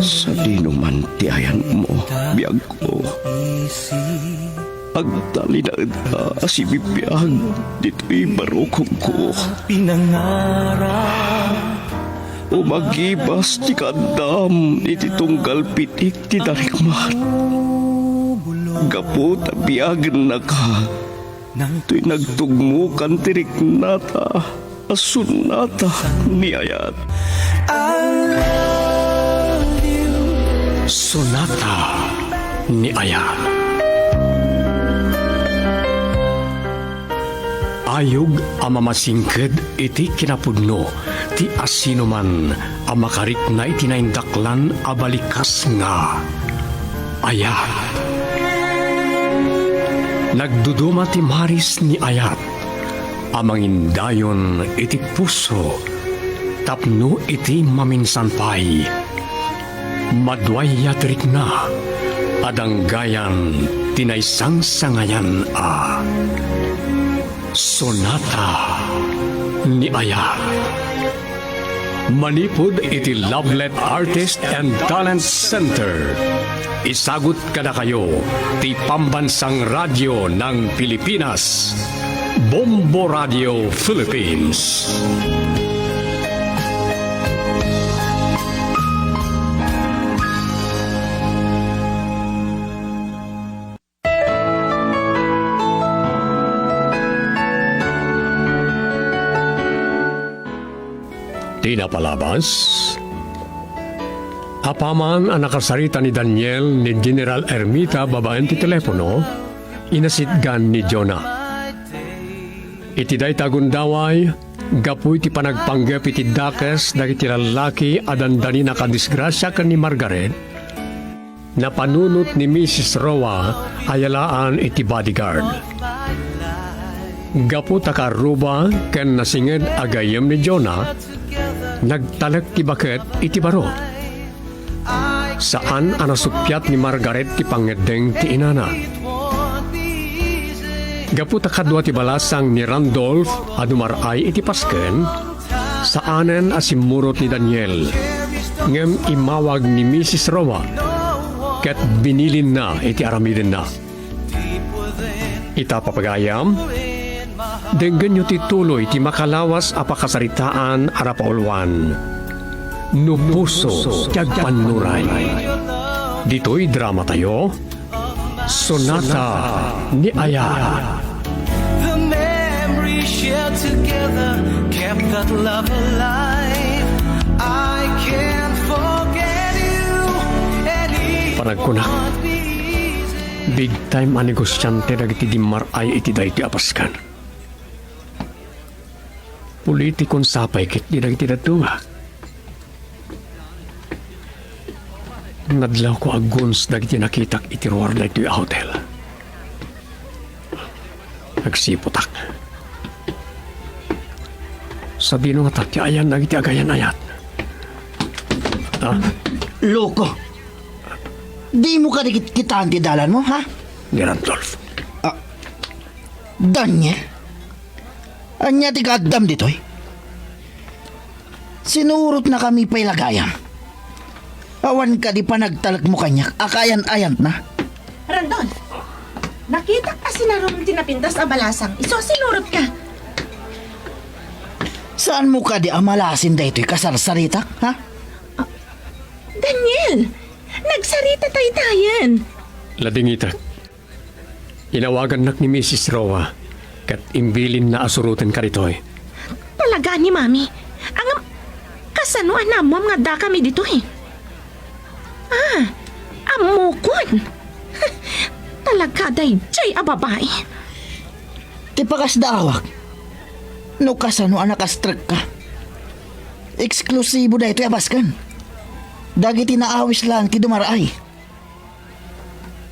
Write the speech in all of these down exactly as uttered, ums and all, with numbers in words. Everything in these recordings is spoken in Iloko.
Sadino man ti ayanmo, biagko. Agtalinaedka a sibibiag ditoy barukongko. Umagibas ti kaaddam iti tunggal pitik ti darikmat. Gapu ta biagennaka, toy nagtugmokan ti riknata a sonata ni ayat. Sonata ni ayat. Ayog a mamasingked iti kinapudno ti asinoman a makarikna iti naindaklan a balikas nga ayat. Nagduduma ti maris ni ayat a mangindayon iti puso tapno iti maminsan pay, maduayat rikna a danggayan ti naisangsangayan a Sonata ni Ayat. Manipud iti Lovelet Artist and Talent Center, isagut kadakayo ti Pambansang Radyo ng Pilipinas, Bombo Radio Philippines. Ti napalabas, apaman a nakasarita ni Daniel ni General Ermita babaen ti telepono, inasitgan ni Jonah. Iti dayta a gundaway, gapu iti panagpanggep iti dakes dagiti lallaki a dandani a kadisgrasia ken ni Margaret, napanunot ni Misis Roa a yalaan iti bodyguard. Gapu ta kaarruba ken nasinged a gayyem ni Jonah, nagtalek ti baket iti baro. Saan a nasuppiat ni Margaret ti pangngeddeng ti inana. Gapu ta kadua ti balasang ni Randolph a dumar-ay iti pasken, saanen a simmurot ni Daniel, ngem immawag ni Misis Roa ket binilinna iti aramidenna. Ita, papagayam, denggenyo ti tuloy ti makalawas a pakasaritaan a napauluan, No Puso ti Agpannuray. Ditoy dramatayo, Sonata ni Ayat. The memory shared together kept that love alive. I can't forget you, and it Panagkunak, won't be easy. Big time a negosiante dagiti dimmar-ay iti daytoy a pasken. Politikon sapay ketdi dagiti dadduma. Nadlawko a agguns dagiti nakitak iti ruar daytoy a hotel. Agsiputak. Sadino ngata ti ayan dagiti agayan-ayat? Ah? Loko! Dimo kadi kit-, kitaan ti dalanmo, ha? Ni Randolph. Ah, Daniel? Ania ti kaaddam ditoy? Sinurotnakami pay la gayam. Awan kadi panagtalekmo kaniak a kaayan-ayatna? Randolph, nakitak a sinarum ti napintas a balasang, isu a sinurotka. Saanmo kadi a malasin daytoy kasarsaritak, ha? Ah, Daniel, nagsarita taytayen. Ladingitek. Inawagannak ni Misis Roa, ket imbilinna a surotenka ditoy. Talaga ni Mami? Ngem, kasano a naammoam nga addakami ditoy? Ah, ammokon. Talaga daydiay a babai. Ti pakasdaawak, no kasano a nakastrekka. Eksklusibo daytoy a pasken. Dagiti naawis laeng ti dumar-ay.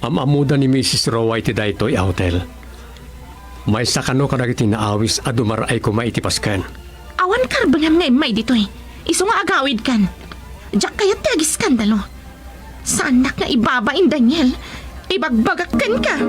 Am-ammoda ni Misis Roa iti daytoy a hotel. Maysa kano kadagiti naawis a dumar-ay koma iti pasken. Awan karbengam nga immay ditoy. Isu nga agawidkan. Diak kayat ti agiskandalo. Saannak nga ibabain, Daniel. Ibagbagak kenka.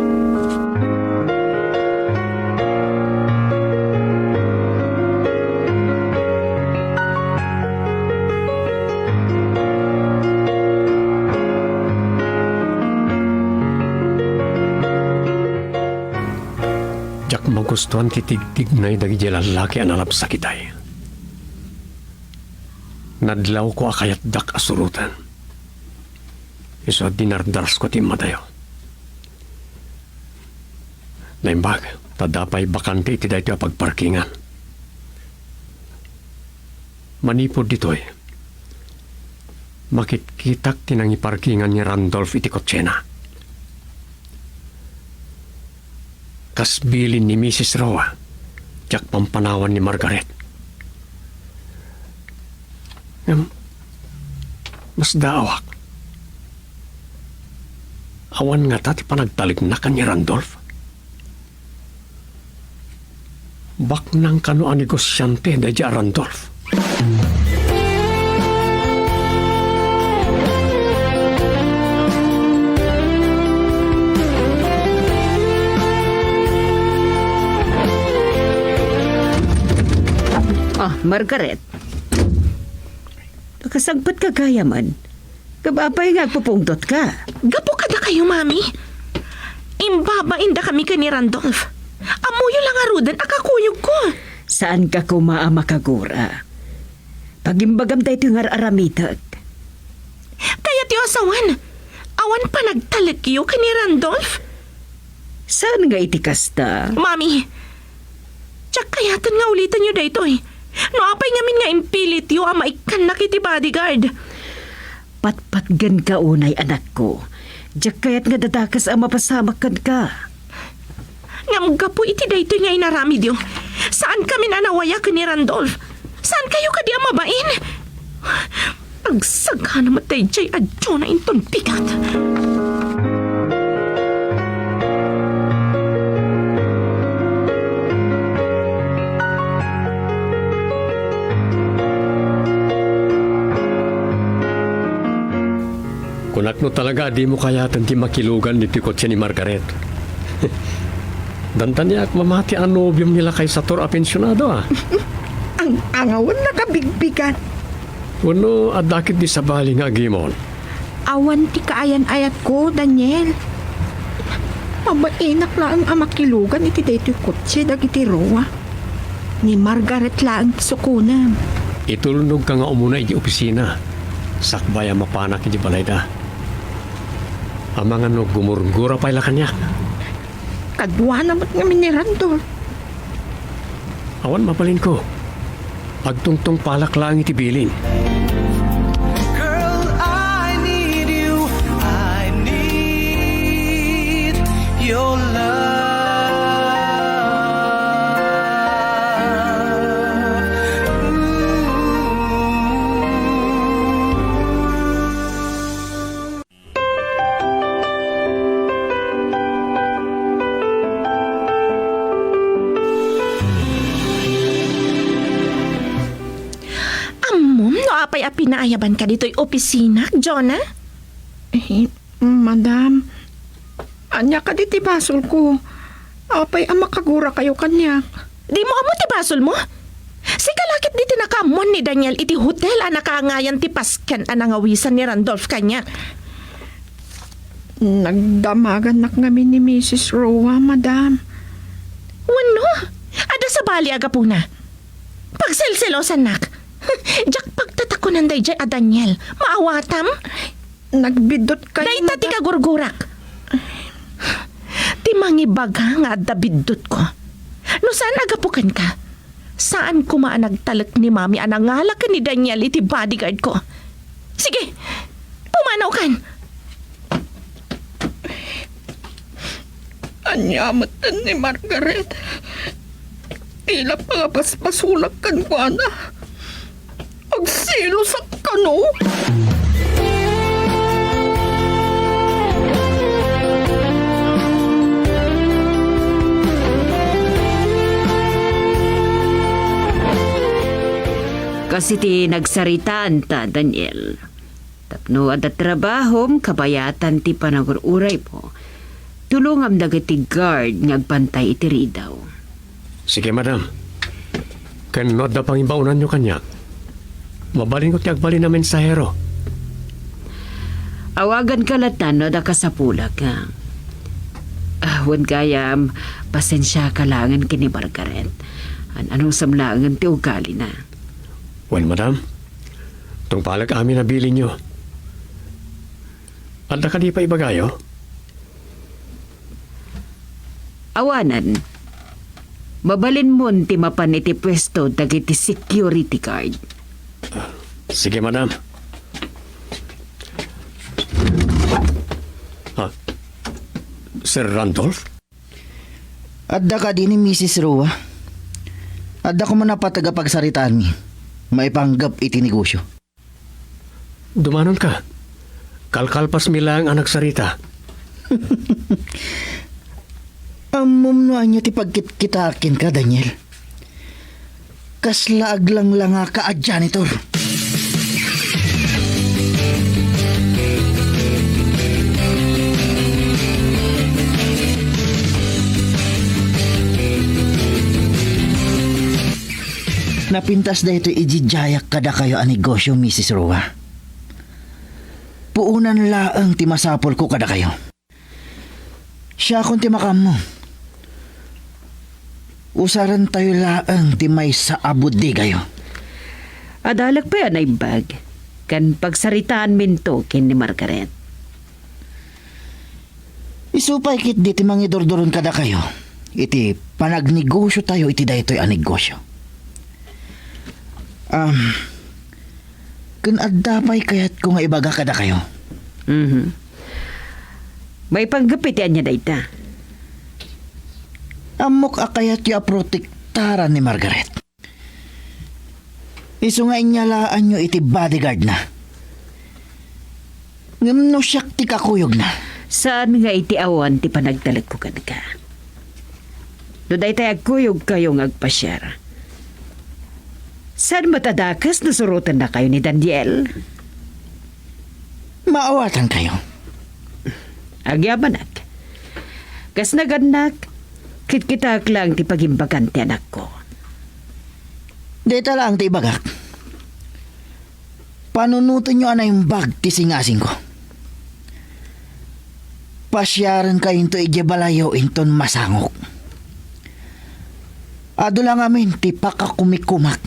Gustoan ti tigtignay dagiti lallaki a nalabsak itay. Nadlawko a kayatdak a suroten. Isu a dinardarasko ti immadayo. Naimbag, ta adda pay bakante iti daytoy a pagparkingan. Manipud ditoy, makitkitak ti nangiparkingan ni Randolph iti kotsena. Kas bilin ni Misis Roa, diak pampanawan ni Margaret. Ngem, masdaawak. Awan ngata ti panagtalekna ken ni Randolph? Baknang kano a negosiante daydiay a Randolph? Ah, Margaret. Nakasagpatka gayamen. Ngem apay nga agpupungtotka? Gapu kadakayo, Mami. Imbabaindakami ken ni Randolph. Ammoyo la ngaruden a kakuyogko. Saanka koma a makagura. Pagimbagam daytoy nga ar-aramidek. Kayatyo a sawen, awan panagtalekyo ken ni Randolph? Saan nga iti kasta? Mami, diak kayaten nga ulitanyo daytoy. No apay ngamin nga impilityo a maikkannak iti bodyguard? Patpatgenka unay, anakko. Diak kayat nga dadakes a mapasamak kenka. Ngem gapu iti daytoy nga inaramidyo, saankamin a nawaya ken ni Randolph. Saankayo kadi a mabain? Agsagana met daydiay a Jonah inton bigat. Kunak no talaga a dimo kayaten ti makilugan iti kotse ni Margaret. Dandaniak mamati a nobiom ni lakay Sator a pensionado, a. Ang angawan nakabigbigan. Wenno, adda ketdi sabali nga agimon? Awan ti kaayan-ayatko, Daniel. Mabainak laeng a makilugan iti daytoy kotse dagiti Roa. Ni Margaret laeng ti sukonem. Itulnogka nga umuna iti opisina, sakbay a mapanak iti balayda. Amangan no gumurgura pay la kaniak. Kaduana met ngamin ni Randolph. Awan mabalinko. Agtungtungpalak laeng iti bilin. Girl, I need you. I need your love. Ooh. Ammom no apay a pinaayabanka ditoy opisinak, Jonah? Eh, madam, ania kadi ti basolko? Apay a makagurakayo kaniak? Dimo ammo ti basolmo? Sika la ketdi ti nakaammuan ni Daniel iti hotel a nakaangayan ti pasken a nangawisan ni Randolph kaniak. Nagdamagannak ngamin ni Misis Roa, madam. Wenno, adda sabali a gapuna. Pagselselosannak. Diak pagtatakonan daydiay a Daniel. Maawatam? Nagbiddutkayo, madam. Dayta ti kagurgurak. Ti mangibaga nga adda biddutko. No saan a gapu kenka, saan koma a nagtalek ni Mami a nangala ken ni Daniel iti bodyguard ko. Sige, pumanawkan! Ania met ni Margaret? Tila pangabasbasolak kenkuana. Agselosak kano? Kas iti nagsaritaanta, Daniel. Tapno adda trabahom, kabayatan ti panagur-uraymo. Tulongam dagiti guard nga agbantay iti ridaw. Sige, madam. Ken no adda pangibaonanyo kaniak, mabalinko ti agbalin a mensahero. Awaganka latta no adda kasapulak, a. Ah, wen gayam, pasensiaka laengen ken ni Margaret. An-anusem laengen ti ugalina. Wen, madam, tungpalek amin a bilinyo. Adda kadi pay ibagayo? Awanen, mabalinmon ti mapan iti puesto dagiti security guard. Sige, madam. Ah, Sir Randolph? Adda kadi ni Misis Roa? Adda koma napateg a pagsaritaanmi maipanggep iti negosyo. Dumanonka. Kalkalpasmi laeng a nagsarita. Ammom no ania ti pagkitkitaak kenka, Daniel. Kasla aglanglangaka a janitor. Napintas daytoy idi diayak kadakayo a negosyo, Misis Roa. Puonan laeng ti masapulko kadakayo. Siakon ti makaammo. Usarentayo laeng ti maysa a bodegayo. Adalek pay a naimbag ken pagsaritaanminto ken ni Margaret. Isu pay ketdi ti mangidurduron kadakayo iti panagnegosiotayo iti daytoy a negosyo. Um, ken adda pay kayatko nga ibaga kadakayo. Mhm. Maipanggep iti ania dayta? Ammok a kayatyo a protektaran ni Margaret. Isu nga inyalaanyo iti bodyguardna. Ngem no siak ti kakuyogna? Saan nga iti awan ti panagtalekko kenka. No daytay agkuyogkayo nga agpasiar, saan met a dakes no surotennakayo ni Daniel? Maawatankayo. Agyamanak. Kas nagannak, kitkitaak laeng ti pagimbagan ti anakko. Dayta laeng ti ibagak. Panunotenyo a naimbag ti singasingko. Pasiarenkayonto idiay balayyo inton masangok. Adu la ngamin ti pakakumikumak.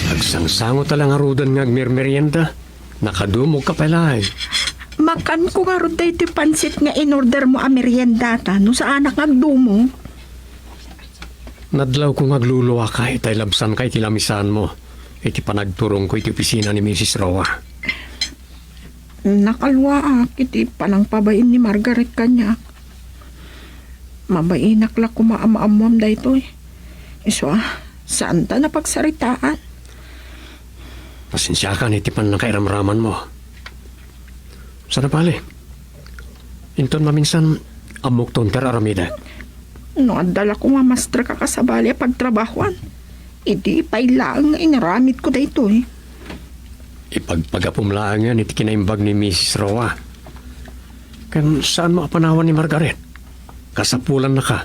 Agsangsangot a la ngaruden nga agmermerienda. Nakadumogka pay laeng. Makanko ngarud daytoy pansit nga inordermo a meriendata no saanak nga agdumog. Nadlawko nga agluluaka itay labsanka iti lamisaanmo iti panagturongko iti opisina ni Misis Roa. Nakaluaak iti panangpabain ni Margaret kaniak. Mabainak la koma a maammoam daytoy. Isu a, saanta napagsaritaan. Pasensiakan iti pannakairamramanmo. Sana bale. Inton maminsan, ammokto ti ar-aramidek. No adda la koma mastrek a kasabali a pagtrabahoan, idi pay laeng nga inaramidko daytoy. Ipagpagapom laengen iti kinaimbag ni Misis Roa. Ken saanmo a panawan ni Margaret. Kasapulannaka.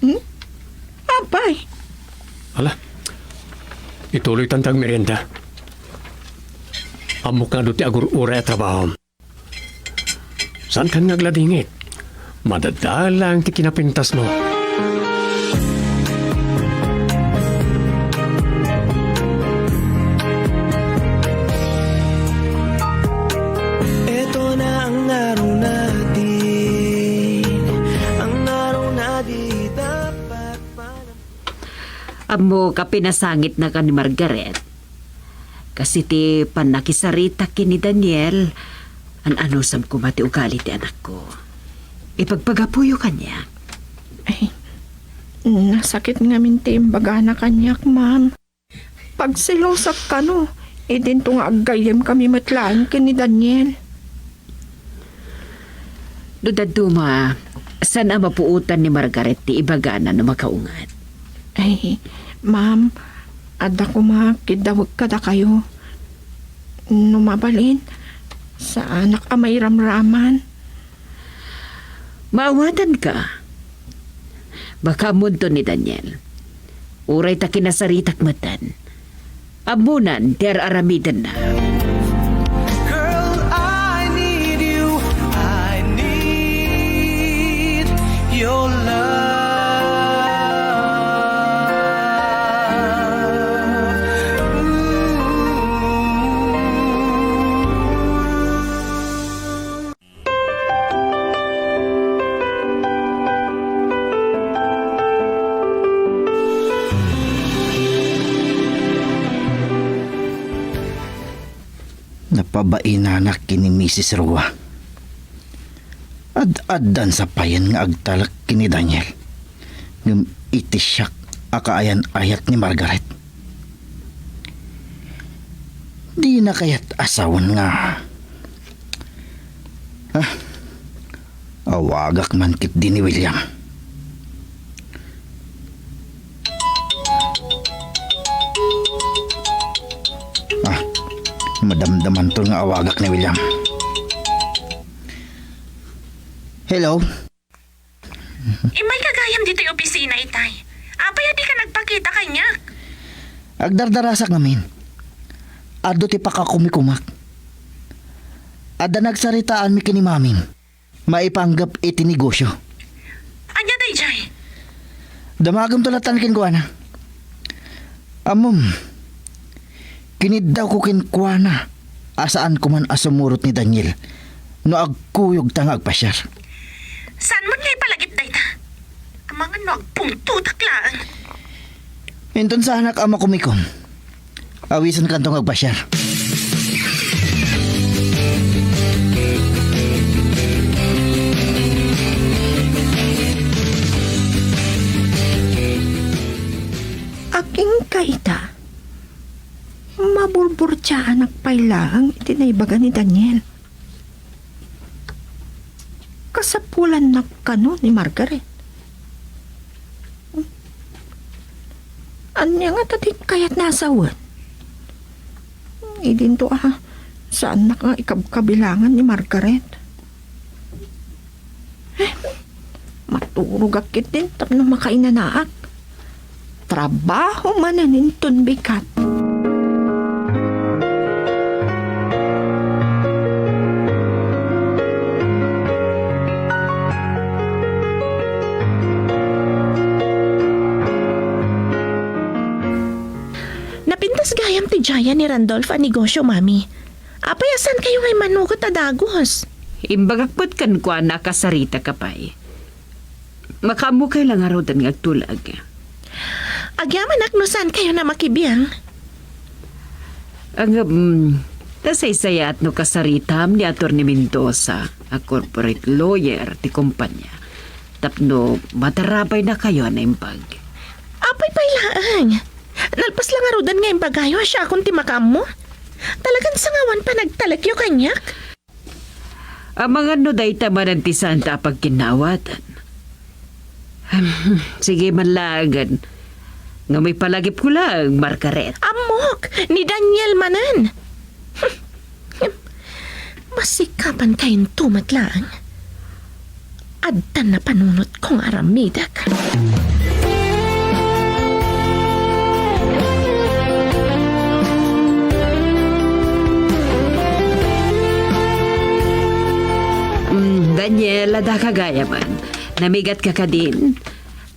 Hmm? Apay. Ala, ituloytan ti agmerienda. Ammok nga adu ti agur-uray a trabahom. Saankan nga agladingit. Madadalang ti kinapintasmo. Ito na ang araw natin, ang araw na di dapat palam- Ammok a pinasangitnaka ni Margaret. Kas iti pannakisaritak ken ni Daniel, an-anusem koma ti ugali ti anakko. Ipagpagapuyo kaniak. Ay, nasakit ngamin ti imbagana kaniak, ma'am. Pagselosak kano, idinto nga aggayyemkami met laeng ken ni Daniel. No dadduma, saan a mapuotan ni Margaret ti ibagana no makaungat? Ay, ma'am, adda koma kiddawek kadakayo. No mabalin, saanak a mairamraman. Maawatanka. Makaamonto ni Daniel. Uray ta kinasaritak metten. Ammonan ti ar-aramidenna. Girl, I need you. I need your love. Ooh. Napabainanak ken ni Misis Roa. Ad-addan sa payen nga agtalek ken ni Daniel. Ngem iti siak a kaayan-ayat ni Margaret. Dina kayat a sawen nga, ah, awagak man ketdi ni William. Ah, madamdamanto nga awagak ni William. Hello? Immayka gayam ditoy opisina, itay. Apay a dika nagpakita kaniak? Agdardarasak ngamin. Adu ti pakakumikumak. Adda nagsaritaanmi ken ni Mamim maipanggep iti negosio. Ania daydiay? Damagemto latta kenkuana. Ammom, kiniddawko kenkuana a saanko man a sumurot ni Daniel no agkuyogta nga agpasiar. Saan man nga ipalagip dayta? Amangan no agpungtotak laeng. Inton saanak a makumikom, awisenkanto nga agpasiar. Agingga ita, maburburtiaanak pay laeng iti naibaga ni Daniel. Kasapulannak kano ni Margaret? Ania ngata ti kayatna a sawen? Idinto a saannak nga ikabkabilangan ni Margaret. Eh, maturogak ketdin tapno makainanaak. Trabaho manen inton bigat. Napintas gayam ti Jaya ni Randolph a negosio, Mami. Apay a saankayo nga immanugot a dagus? Imbagak met kenkuana a kasaritak pay. Makaammokayo la ngaruden nga agtulag. Agyamanak no saankayo a makibiang. Ngem, nasaysayaat no kasaritam ni Attorney Mendoza a corporate lawyer ti kompania tapno matarabaynakayo a naimbag. Apay pay laeng? Nalpas la ngaruden nga imbagayo a siakon ti makaammo? Talagan sangawan panagtalekyo kaniak? Amangan no dayta manen ti saanta a pagkinnaawatan. Ahem, sige man laengen. Ngem ipalagipko laeng, Margaret. Ammok, ni Daniel manen. Masikapan kayonto met laeng. Adda napanunotko nga aramidek. Mm, Daniel, adda ka gayamen. Namigatka kadin?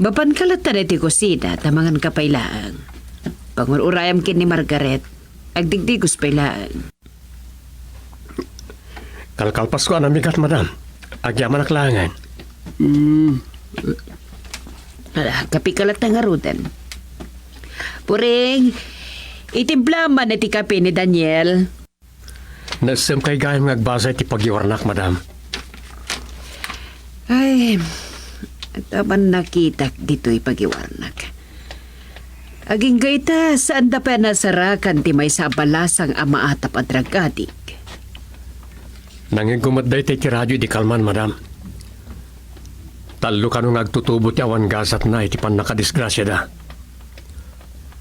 Mapanka latta iti kusina, ta manganka pay laeng. Pangur-urayam ken ni Margaret. Agdigdigos pay laeng. Kalkalpasko a namigat, madam. Agyamanak laengen. Mm. Ala, kape ka latta ngaruden. Puring, itimplam man iti kape ni Daniel. Naisem kay gayam nga agbasa iti pagiwarnak, madam. Ay, adda man nakitak ditoy pagiwarnak. Agingga ita, saanda pay a nasarakan ti maysa a balasang a maatap a drug addict. Nangiggumet dayta iti radio idi kalman, madam. Tallo kano nga agtutubo ti awan gasatna iti pannakadisgrasiada.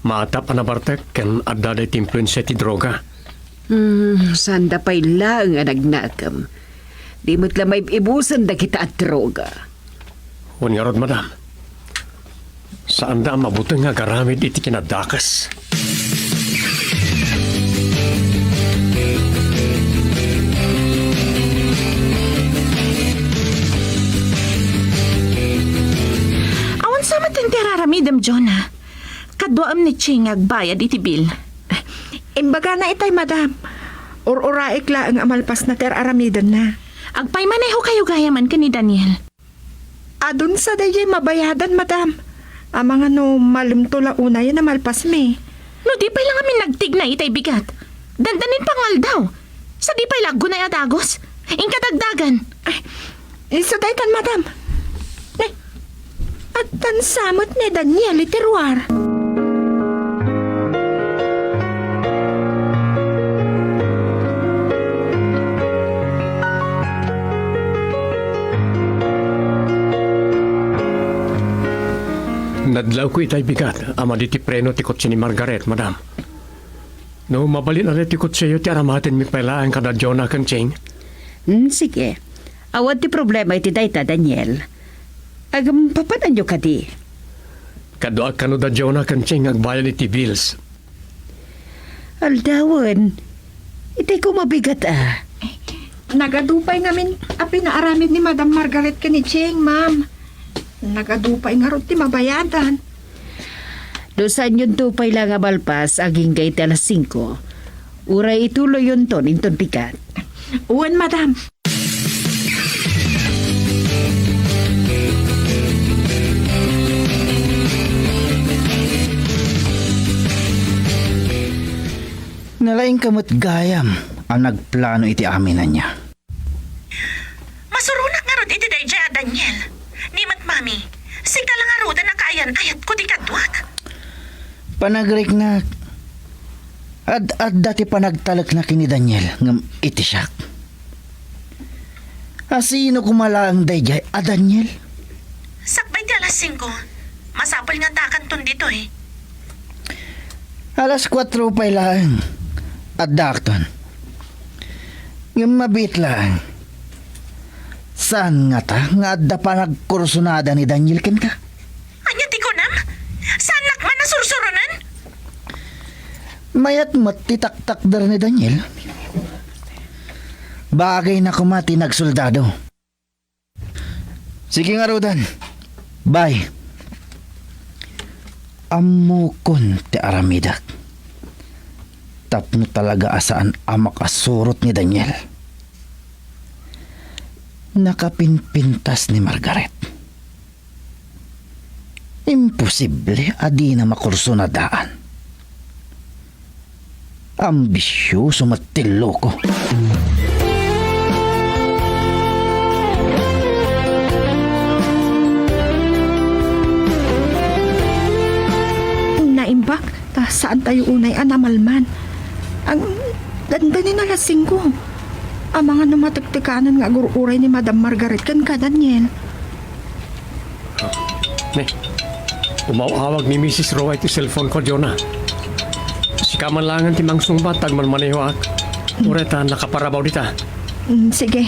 Maatap a nabartek ken adda dayta impluensia ti droga. Hmm, saanda pay laeng a nagnakem. Di met la maib-ibusen dagita a droga. Wen ngarud, madam. Saanda a mabuteng nga agaramid iti kinadakes. Awan sa met ti araramidem, Jonah. Kaduaem ni Ching nga agbayad iti bill. Imbagana itay, madam. Ur-uraek laeng a malpasna ti ar-aramidenna. Agpaymanehokayo gayamen ken ni Daniel. Adun sa daydiay mabayadan, madam. Amangan no malemto la unayen a malpasmi. No di pay la ngamin nagtigna itay bigat. Dandanin pangaldaw. Sa di pay la aggunay a dagus. Inka dagdagan. Ay, isu daytan, madam. Ay, addan sa met ni Daniel iti ruar. Nadlawko itay bigat a madi ti preno ti kotse ni Margaret, madam. No mabalin a ti kotseyo ti aramatenmi pay laeng kada Jonah ken Ching? Hmm, sige. Awan ti problema iti dayta, Daniel. Agam, papananyo kadi? Kaduak kano da Jonah ken Ching agbayad iti bills. Aldawen, itay ko mabigat a. Nagadu pay ngamin a pinaaramid ni Madam Margaret ken ni Ching, ma'am. Nagadu pay ngarud ti mabayadan. No saanyonto pay la nga malpas agingga iti alas singko, uray ituloyyonton inton bigat. Wen, madam. Nalaingka met gayam a nagplano iti amin ania. Masuronak ngarud iti daydiay a Daniel. Ni met, mami, sika la ngaruden a kaayan-ayatko ti kaduak. Panagriknak, ad-adda ti panagtalekna ken ni Daniel ngem iti siak. A sino koma laeng daydiay a Daniel? Sakbay ti alas singko, masapul nga addakanton ditoy. Alas kuatro pay laeng, addaakton. Ngem mabiit laeng. Saan ngata nga adda panagkursunada ni Daniel kenka? Ania ti kunam? Saannak man a sursuronen? Mayat met ti taktakder ni Daniel. Bagayna koma ti nagsoldado. Sige ngaruden. Bye. Ammokon ti aramidek. Tapno talaga a saan a makasurot ni Daniel. Nakapinpintas ni Margaret. Imposible a dina makursunadaan. Ambisioso met ti loko. Naimbag ta saantayo unay a namalman. Ang dandanin alas singko. Amangan no matektekanen nga agur-uray ni Madam Margaret ken ka, Daniel. Ne, umaw-awag ni Misis Roa iti cellphone ko, Jonah. Sika man laengen ti mangsungbat ta agmanmanehoak. Uray ta nakaparabaw dita. Mm, sige.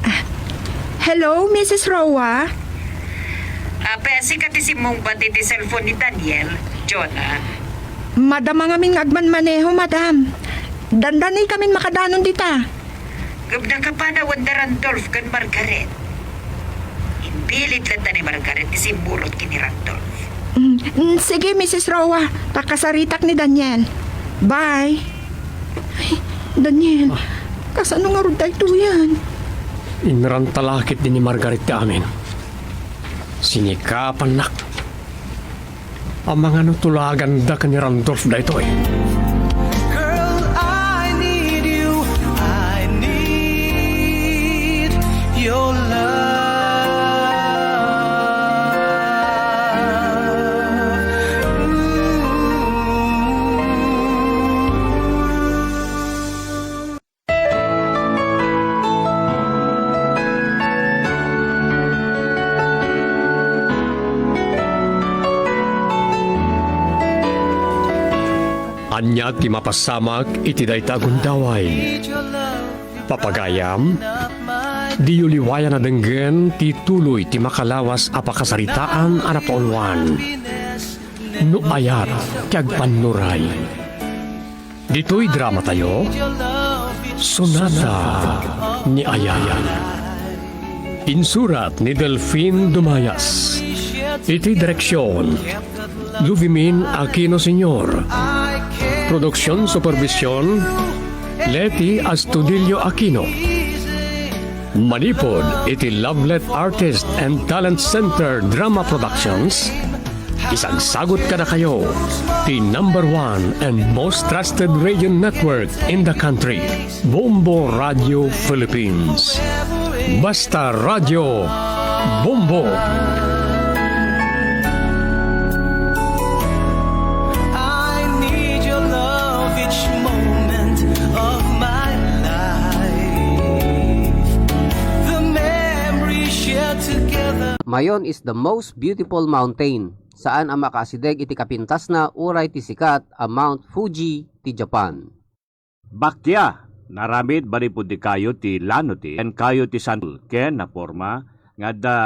Ah, hello, Misis Roa? Apay a sika ti simmungbat iti cellphone ni Daniel, Jonah? Madama ngamin nga agmanmaneho, madam. Dandanikamin makadanon dita. Ngem nakapanawen da Randolph ken Margaret. Imbilit latta ni Margaret ti simmurot ken ni Randolph. Mm, mm, sige, Misis Roa. Ta kasaritak ni Daniel. Bye. Ay, Daniel, ah, kasano ngarud daytoyen? Inranta la ketdi ni Margaret ti amin. Sinikapannak. Amangan no tulaganda ken ni Randolph daytoy. Girl, I need you. I need your love. Ooh. Ania ti mapasamak iti dayta a gundaway? Papagayam, diyo liwayan a denggen ti tuloy ti makalawas a pakasaritaan a napauluan. No ayat ti agpannuray. Ditoy dramatayo, Sonata ni Ayat. Insurat ni Delfin Dumayas. Iti direksyon, Luvimin Aquino Senior. Production supervision, Leti Astudillo Aquino. Manipud iti Lovelet Artist and Talent Center Drama Productions, isagsagut kadakayo ti number one and most trusted radio network in the country, Bombo Radio Philippines. Basta Radio, Bombo! I need your love each moment of my life. The memories shared together. Mayon is the most beautiful mountain. Saan a makaasideg iti kapintasna uray ti sikat a Mount Fuji ti Japan. Bakia, naramid manipud dikayo ti lano ti, ken kayo ti sandal ken naporma nga adda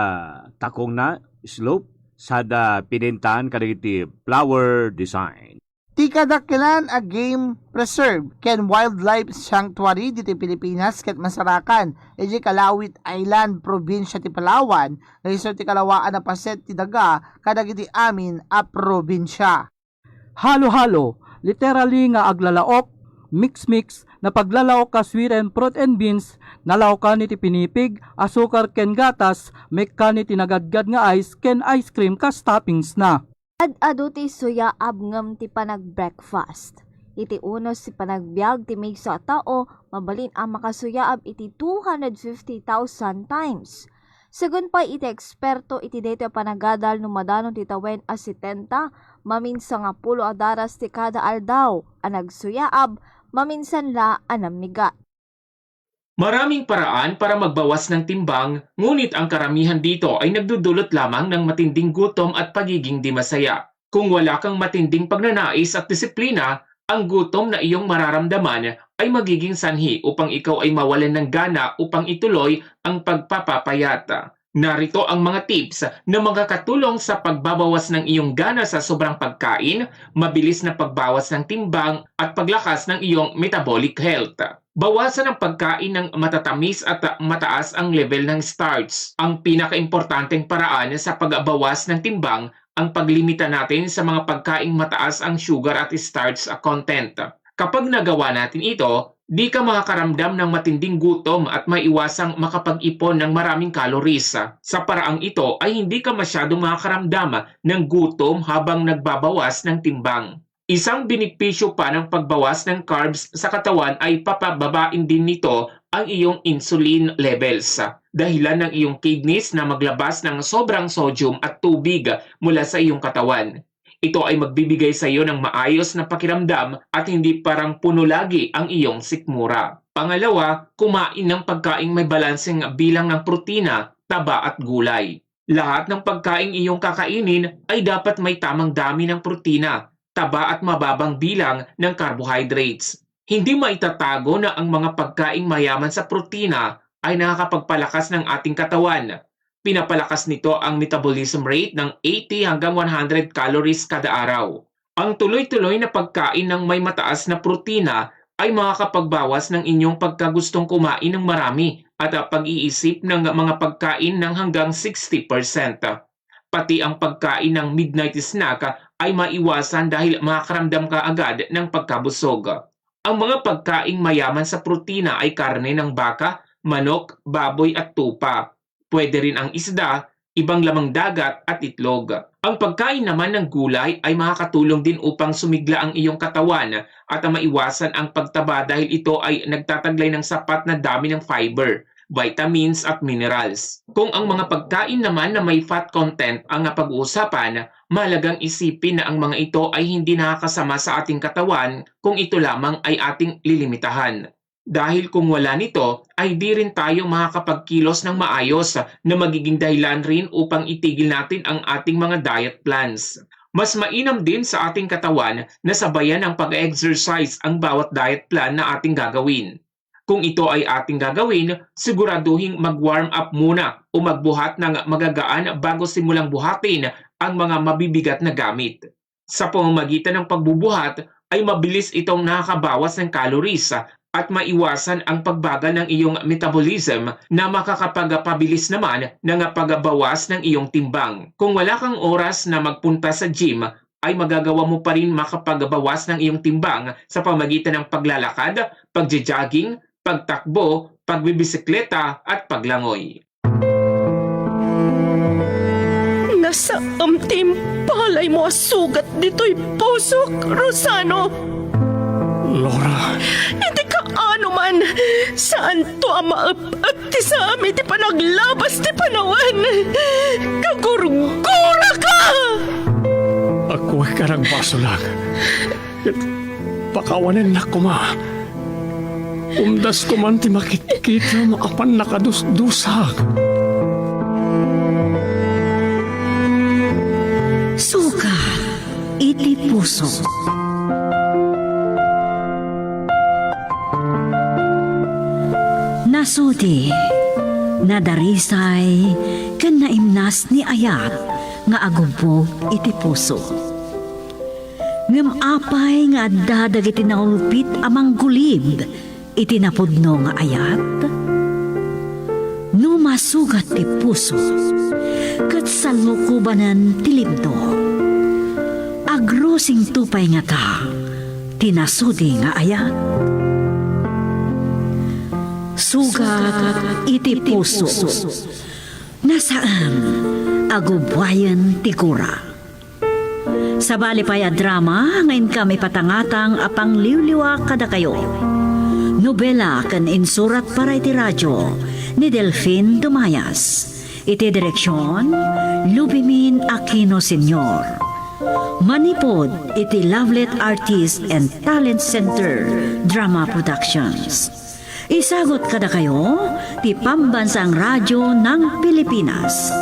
takongna, slope, sada pinintaan kadagiti flower design. Ti kadakkelan a game preserve ken wildlife sanctuary ditoy Pilipinas ket masarakan idiay Calauit Island, probinsya ti Palawan, nga isu ti kalawaan a paset ti daga kadagiti amin a probinsya. Halo-halo, literally nga aglalaok, mix-mix, napaglalaok a sweet and fruit and beans, nalaokan iti pinipig, asukar ken gatas, mekkan iti nagadgad nga ice ken ice cream kas toppings na. Ad-adu ti suyaab ngem ti panag-breakfast. Iti unos ti panagbiag ti maysa a tao, mabalin a makasuyaab iti two hundred fifty thousand times. Segun pay iti eksperto iti daytoy a panagadal, no madano ti tawen a setenta, maminsan nga pulo a daras ti kada aldaw a nagsuyaab, maminsan la a namigat. Maraming paraan para magbawas ng timbang, ngunit ang karamihan dito ay nagdudulot lamang ng matinding gutom at pagiging di masaya. Kung wala kang matinding pagnanais at disiplina, ang gutom na iyong mararamdaman ay magiging sanhi upang ikaw ay mawalan ng gana upang ituloy ang pagpapapayat. Narito ang mga tips na makakatulong sa pagbabawas ng iyong gana sa sobrang pagkain, mabilis na pagbawas ng timbang, at paglakas ng iyong metabolic health. Bawasan ang pagkain ng matatamis at mataas ang level ng starch. Ang pinakaimportanteng paraan sa pagbawas ng timbang ang paglimita natin sa mga pagkaing mataas ang sugar at starch content. Kapag nagawa natin ito, di ka makakaramdam ng matinding gutom at maiwasang makapag-ipon ng maraming calories. Sa paraang ito ay hindi ka masyadong makakaramdam ng gutom habang nagbabawas ng timbang. Isang benepisyo pa ng pagbawas ng carbs sa katawan ay papababain din nito ang iyong insulin levels. Dahilan ng iyong kidneys na maglabas ng sobrang sodium at tubig mula sa iyong katawan. Ito ay magbibigay sa iyo ng maayos na pakiramdam at hindi parang puno lagi ang iyong sikmura. Pangalawa, kumain ng pagkaing may balanseng bilang ng protina, taba at gulay. Lahat ng pagkaing iyong kakainin ay dapat may tamang dami ng protina, taba at mababang bilang ng carbohydrates. Hindi maitatago na ang mga pagkaing mayaman sa protina ay nakakapagpalakas ng ating katawan. Pinapalakas nito ang metabolism rate ng eighty hanggang one hundred calories kada araw. Ang tuloy-tuloy na pagkain ng may mataas na protina ay makakapagbawas ng inyong pagkagustong kumain ng marami at, ah, pag-iisip ng mga pagkain ng hanggang sixty percent. Pati ang pagkain ng midnight snack, ah, ay maiwasan dahil makakaramdam ka agad ng pagkabusog. Ang mga pagkaing mayaman sa protina ay karne ng baka, manok, baboy at tupa. Pwede rin ang isda, ibang lamang dagat at itlog. Ang pagkain naman ng gulay ay makakatulong din upang sumigla ang iyong katawan at maiwasan ang pagtaba dahil ito ay nagtataglay ng sapat na dami ng fiber, vitamins at minerals. Kung ang mga pagkain naman na may fat content ang pag-uusapan, mahalagang isipin na ang mga ito ay hindi nakakasama sa ating katawan kung ito lamang ay ating lilimitahan. Dahil kung wala nito, ay di rin tayo makakapagkilos ng maayos na magiging dahilan rin upang itigil natin ang ating mga diet plans. Mas mainam din sa ating katawan na sabayan ng pag-exercise ang bawat diet plan na ating gagawin. Kung ito ay ating gagawin, siguraduhing mag-warm up muna o magbuhat ng magagaan bago simulang buhatin ang mga mabibigat na gamit. Sa pamamagitan ng pagbubuhat ay mabilis itong nakakabawas ng calories at maiwasan ang pagbagal ng iyong metabolism na makakapagpabilis naman ng pagbawas ng iyong timbang. Kung wala kang oras na magpunta sa gym, ay magagawa mo pa rin makapagbawas ng iyong timbang sa pamagitan ng paglalakad, pagja-jogging, pagtakbo, pagbibisikleta, at paglangoy. Nasaem ti impalay mo a sugat ditoy pusok, Rosano. Laura. Iti kaano man, saanto a maep-ep ti saam iti panaglabas ti panawen. Kagurguraka! Agkuek a nagbasolak. Ket pakawanennak koma. Umdas koman ti makitkitam a pannakadusdusak. Sugat iti puso. Nasudi, nadarisay, ken naimnas ni ayat nga agubbog iti puso. Ngem apay nga adda dagiti naulpit a manggulib iti napudno nga ayat? No masugat ti puso ket salukobanen ti libno, agrusingto pay ngata ti nasudi nga ayat? Sugat iti puso. Nasaem a gubbuayen ti gura. Sabali pay a drama nga inkam ipatangatang a pangliwliwa kadakayo. Nobela ken insurat para iti radio ni Delfin Dumayas. Iti direksyon, Lubimin Aquino Senior. Manipud iti Lovelet Artist and Talent Center Drama Productions. Isagut kadakayo ti Pambansang Radyo ng Pilipinas,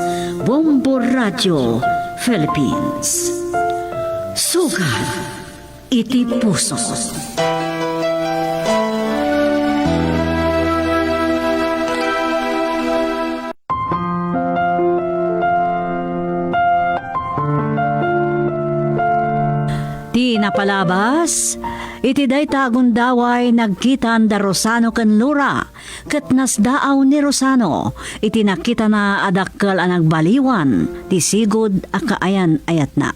Bombo Radyo Philippines. Sugat iti puso. Ti napalabas, iti dayta a gundaway nagkitan da Rosano ken Lora, ket nasdaaw ni Rosano iti nakitana a dakkel a nagbaliwan ti sigud a kaayan-ayatna.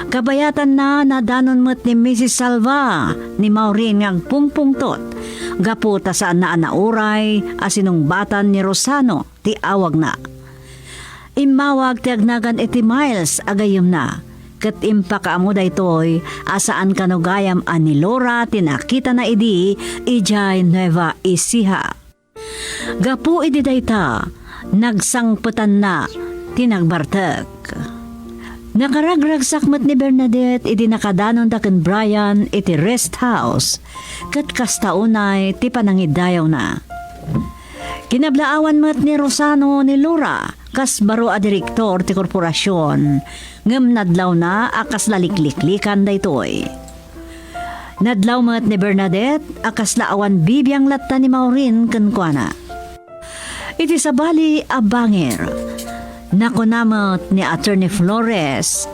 Kabayatanna, nadanon met ni Misis Salva ni Maureen nga agpungpungtot gapu ta saanna a nauray a sinungbatan ni Rosano ti awagna. Immawag ti agnagan iti Miles a gayyemna, ket impakaammo daytoy a saan kano gayam a ni Lora ti nakitana idi idiay Nueva Ecija. Gapu idi dayta, nagsangpetanna ti nagbartek. Nakaragragsak met ni Bernadette idi nakadanonda ken Brian iti rest house, ket kasta unay ti panangidayawna. Kinablaawan met ni Rosano ni Lora kas baro a direktor ti korporasion, ngem nadlawna a kasla likliklikan daytoy. Nadlaw met ni Bernadette a kasla awan bibiang latta ni Maureen kenkuana. Iti sabali a bangir, nakuna met ni Attorney Flores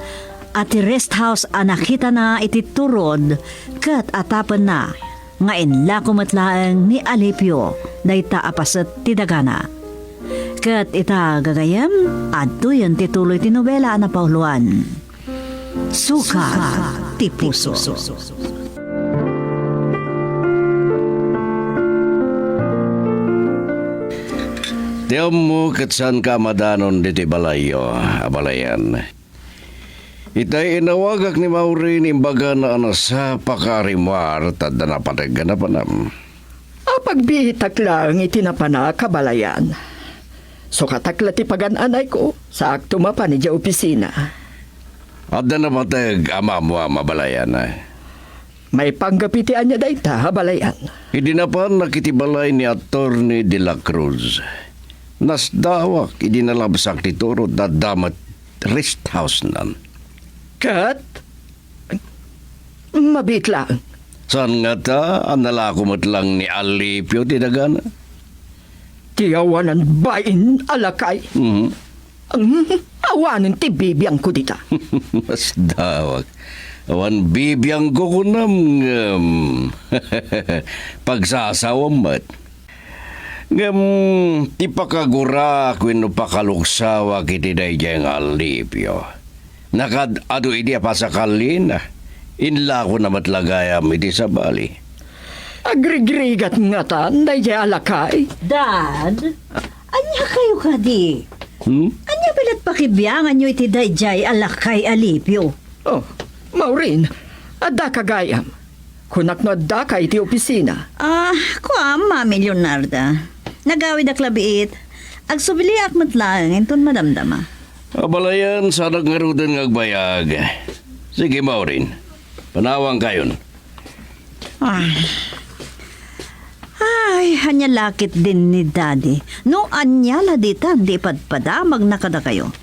a ti rest house a nakitana iti turod ket atapenna nga inlako met laeng ni Alipio dayta a paset ti dagana. Ket ita, gagayem, adtoyen ti tuloy ti nobela a napauloan. Sugat ti puso. Ti ammo ket saanka a madanon ditoy balayyo, abalayan. Itay inawagak ni Maureen, imbagana a nasapaka a rimmuar ta adda napateg a napanam. Apagbiitak laeng iti napanak, abalayan. Sukatak la ti pagan-anayko, saakto mapan idiay opisina. Adda napateg a maammuam, abalayan. Maipanggep iti ania dayta, abalayan? Idi napanak iti balay ni Attorney de la Cruz, nasdaawak idi nalabsak ti turod ta adda met rest house-nan. Ket? Mabiit laeng. Saan ngata a nalako met laeng ni Alipio ti dagana? Ti awanan bain a lakay. Mhm. Mm, a Awanen ti bibiangko dita. Masdawak. Awan bibiangko kunam ngem pagsasawam met. Ngem ti pakaguraak wenno pakaluksawak iti daydiay nga alipio, nakaad-adu idi a pasakalina, inlakona met la gayam iti sabali. Agrigrigat ngatan daydiay a lakay? Dad, ania kayo kadi? Hmm? Ania pay la't pakibianganyo iti daydiay a lakay, alipio? Oh, Maureen, adda ka gayam. Kunak no adda ka iti opisina. Ah, kuam, Mami Leonarda. Nagawidak la biit. Agsubliak met laeng inton madamdama. Abalayan, saanak ngaruden nga agbayag. Sige, Maureen. Panawangkayon. Ah. Ay, ania la ketdin ni Daddy. No ania la ditan ti ipadpadamagna kadakayo.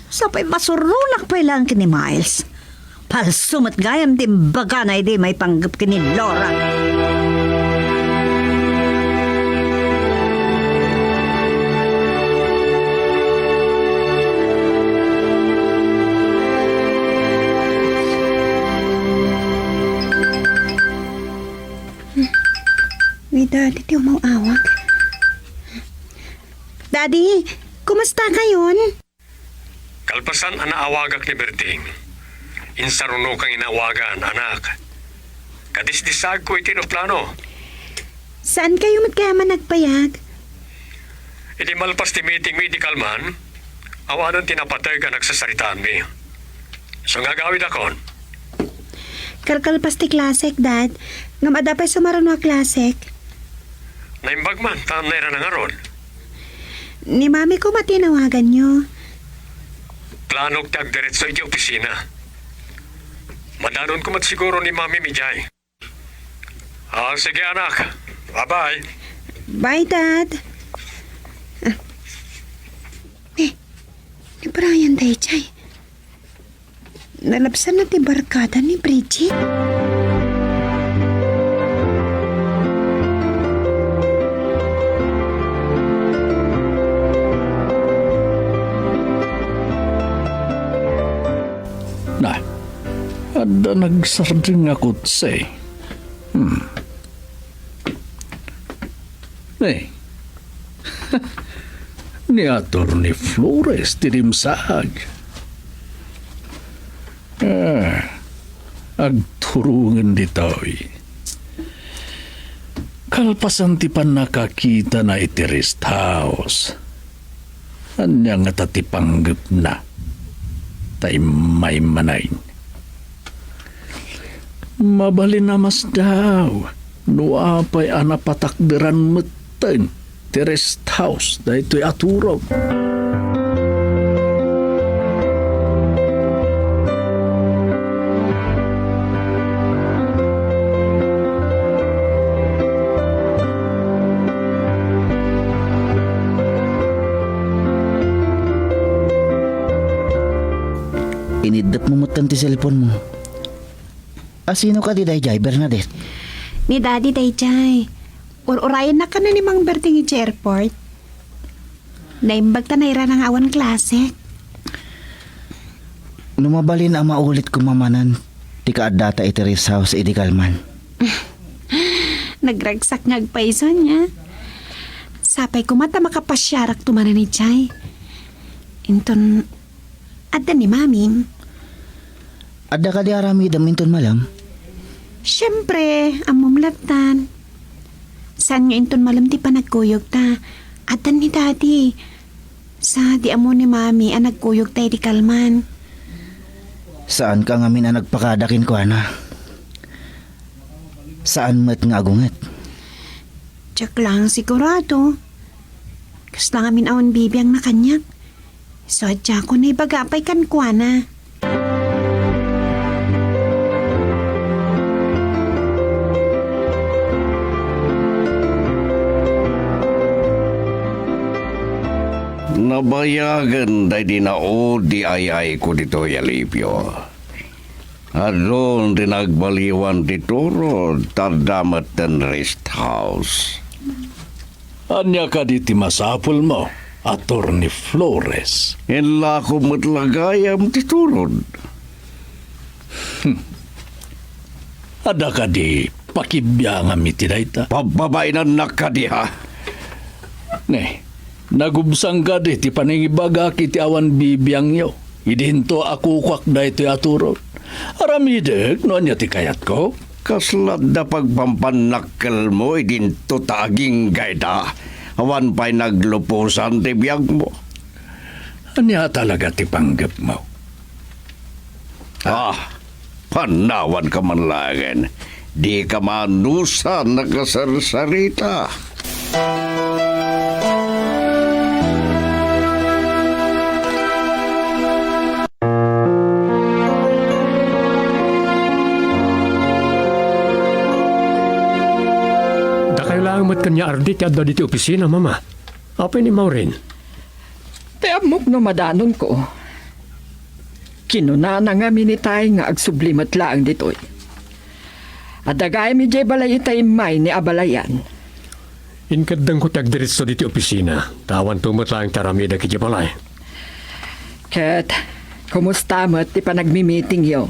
Sapay masuronak pay laeng ken ni Miles. Palso met gayam ti imbagana idi maipanggep ken ni Laura. Ni Daddy ti umaw-awag. Daddy, kumusta kayon? Kalpasan a naawagak ni Berting, insarunokang inawagan, anak. Kadisdisaagko iti eroplano. Saan kayo met kaya man nagbayag? Idi malpas ti meeting mi iti kalman, awanen ti napateg a nagsasaritaanmi. So nga agawidakon? Kalkalpas ti klasek, Dad. Ngem adda pay sumaruno a klasek. Naimbag man, ta nairana ngarud. Ni Mami koma ti inawaganyo. Planok ti agdiretso iti opisina. Madanonko met siguro ni Mami idiay. Ah, sige, anak. Bye-bye. Bye, Dad. Ah. Eh, ni Brian daydiay. Nalabsanna ti barkada ni Bridget. Na, adda nagsardeng a kotse. Hmm. Eh, ni Attorney Flores ti dimsaag. Ah, agturongen ditoy. Kalpasan ti pannakakitana iti rest house, ania ngata ti panggepna? Ta immay manen. Mabalin a masdaw no apay a napatakderan metten ti rest house daytoy a turog. Iniddep mo metten ti cellphone mo. A, sino kadi daydiay, Bernadette? Ni Daddy daydiay. Ur-urayennak kano ni Mang Berting iti airport. Naimbag ta nairana nga awan klasek. No mabalin a maulit koma manen ti kaaddata iti rest house idi kalman. Nagragsak nga agpayso ania. Sapay koma ta makapasiarakto manen idiay. Inton adda ni Mamim. Adda kadi aramidem inton malem? Siempre, ammom lattan. Saanyo inton malem ti panagkuyogta. Addan ni Daddy. Sa di ammo ni Mami a nagkuyogta idi kalman. Saanka ngamin a nagpakada kenkuana. Saan met nga agunget. Diak laeng sigurado. Kasla ngamin awan bibiangna kaniak. Sadiakon a ibaga pay kenkuana. Nabayagen daydi naudi ay-ayko ditoy a Alipio. Adun ti nagbaliwan ti turod, ta adda metten rest house. Ania kadi ti masapulmo? Attorney Flores. Inlako met la gayam ti turod. Hmm. Adda kadi pakibiangam iti dayta? Pabbabainannak kadi, ha? Ne, nagubsang kadi ti panangibagak iti awan bibiangyo. Idinto a kukuak daytoy a turod. Aramidek no ania ti kayatko. Kasla adda pagpampannakkelmo idinto ta agingga ida. Awan pay nagluposan ti biagmo. Ania talaga ti panggepmo? Ah, panawanka man laengen. Dika maanusan a kasarsarita. Dakayo laeng met ken ni Ardi ti adda ditoy opisina, Mama. Apay ni Maureen? Ti ammok no madanonko. Kinunana ngamin itay nga agsubli met laeng ditoy. Adda gayam idiay balay itay immay ni abalayan. Inkeddengko ti agdiritso ditoy opisina, ta awanto met laeng ti aramidek idiay balay. Ket, kumusta met ti panagmimitingyo?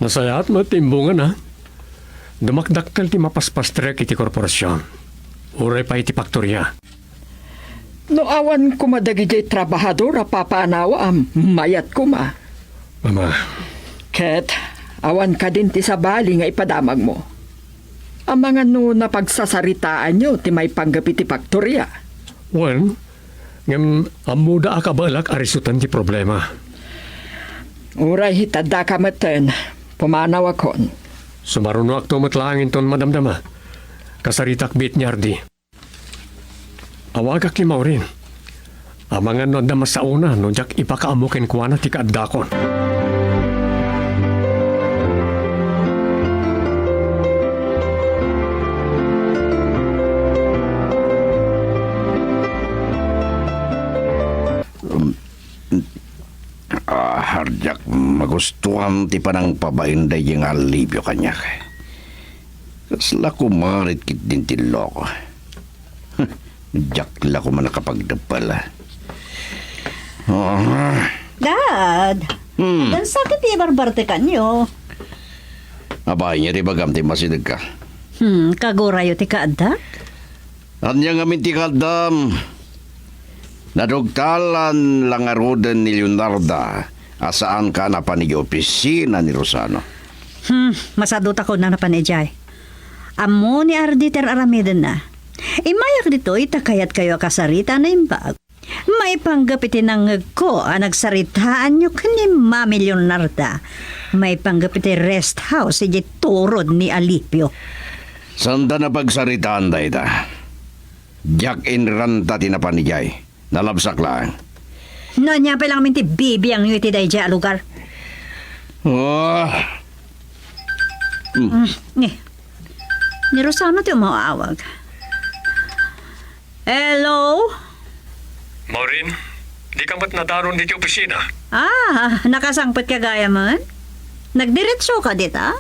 Nasayaat met ti imbungana. Dumakdakkel ti mapaspastrek iti korporasion. Uray pay iti faktoria. No awan koma dagidiay trabahador a papaanawaam, mayat koma. Mama. Ket, awan kadin ti sabali nga ipadamagmo. Amangan no napagsasaritaanyo ti maipanggep iti faktoria. Wen, ngem ammoda a kabaelak a risuten ti problema. Uray hit addaka metten, pumanawakon. Sumarunoakto met laeng inton madamdama. Kasaritak biit ni Ardi. Awagak ni Maureen. Amangan no adda masaona no diak ipakaammo kenkuana ti kaaddakon. Um, ah, diak magustuan ti panangpabain daydi nga alibio kaniak. Kasla kumarit ketdin ti loko. Diak la koma nakapagdeppel. Ah. Dad, Hmm. Dansa ket ti barbartekanyo. Abay, nia ti ibagam ti masidegka. Hmm, kagurayo ti kaaddak? Ania ngamin ti kaaddam? Nadugtalan la ngaruden ni Leonarda a saanka a napan idiay opisina ni Rosano. Hmm, masadutakon a napan idiay. Ammo ni Ardi ti ar-aramidenna. Immayak ditoy ta kayatkayo a kasarita a naimbag. Maipanggep iti nangngegko a nagsaritaanyo ken ni Mami Leonarda. Maipanggep iti rest house idiay turod ni Alipio. Saanda napagsaritaan dayta. Diak inranta ti napan idiay. Nalabsak laeng. No ania pay la ngamin ti bibiangyo iti daydiay a lugar? Ah. Hmm. Mm, ni, ni Rosano ti umaawag. Hello? Maureen, dika met nadaron iti opisina? Ah, nakasangpetka gayamen? Nagdiretsoka dita?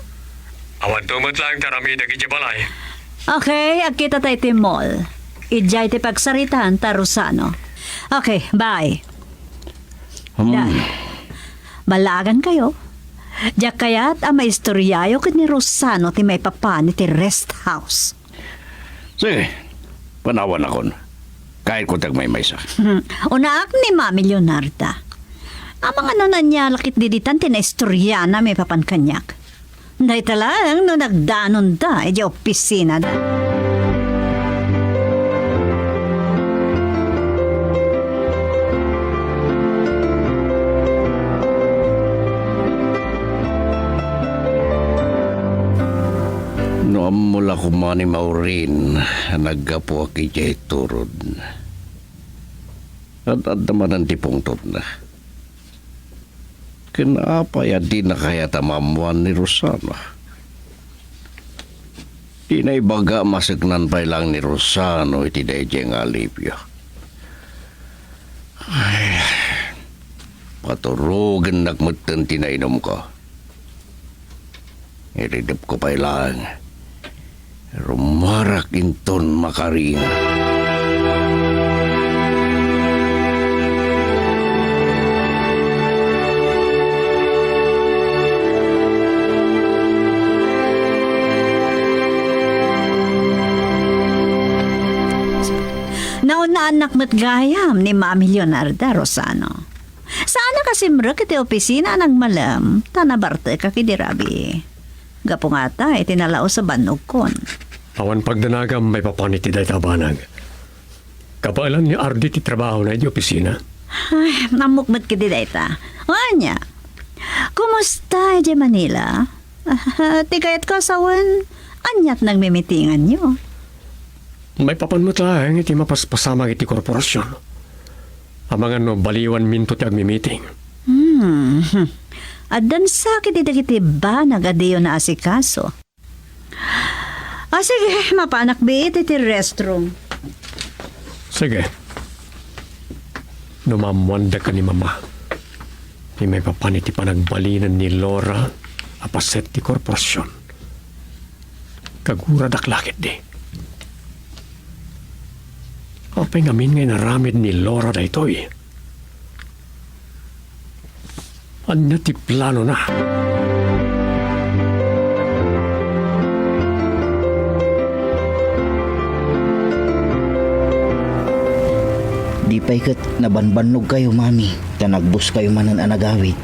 Awanto met laeng ti aramidek idiay balay. Okay, agkitata iti mall. Idiay ti pagsaritaan ta Rosano. Okay, bye. Hmm. Dan, ballaagankayo. Diak kayat a maistoriayo ken ni Rosano ti maipapan iti rest house. Sige, panawanakon. Kayatko ti agmaymaysa. Unaak ni Mami Leonarda. Amangan no ania la ketdi ditan ti naistoriana maipapan kaniak. Dayta laeng no nagdanonda idiay opisinada. No ammo la koma ni Maureen a naggapuak idiay turod, ad-adda manen ti pungtotna. Ken apay a dina kayat a maammoan ni Rosano? Di naibaga a maseknan pay laeng ni Rosano iti daydiay nga alibio. Ay, paturogennak metten ti nainumko. Iridepko pay laeng. Rumarak inton makaringa. Naunnaannak met gayam ni Mami Leonarda, Rosano. Saanak a simrek iti opisina a nagmalem, ta nabartekak idi rabii. Gapu ngata iti nalaus a bannogkon. Awan pagdanagam maipapan iti dayta a banag. Kabaelan ni Ardi ti trabahona iti opisina. Ay, ammok met ketdi dayta. Ania? Kumusta idiay Manila? Ah, ti kayatko a sawen, aniat nagmimitinganyo? Maipapan met laeng iti mapaspasamak iti korporasion. Amangan no baliwanminto ti agmimiting. Hmm. Addan sakit iti dagiti banag a diyo naasikaso. Ah, sige, mapanak biit iti restroom. Sige. No maammoandaka ni Mama, ti maipapan iti panagbalinen ni Laura a paset ti korporasion, kaguradak la ketdi. Apay ngamin nga inaramid ni Laura daytoy? Ania ti planona? Di pay ket nabanbannogkayo, Mami, ta nagbuskayo manen a nagawid.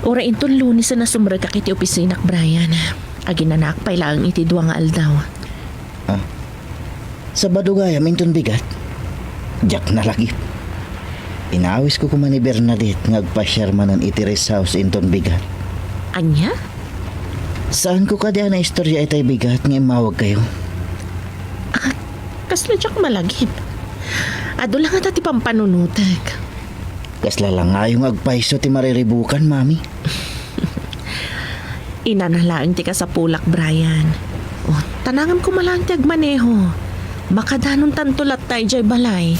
Uray inton Lunes a nasumrekak iti opisinak, Brian. Aginanaak pay laeng iti dua nga aldaw. Ah, Sabado gayam inton bigat? Diak nalagip. Inawisko koma ni Bernadette nga agpasiar manen iti rest house inton bigat. Ania? Saanko kadi a naistorya itay bigat nga immawagkayo? Ah, kasla diak malagip. Adu la ngata ti pampanunotek. Kasla la ngayo nga agpayso ti mariribukan, Mami. Inana laeng ti kasapulak, Brian. O, tanangem koma laeng ti agmaneho. Makadanontanto latta idiay balay.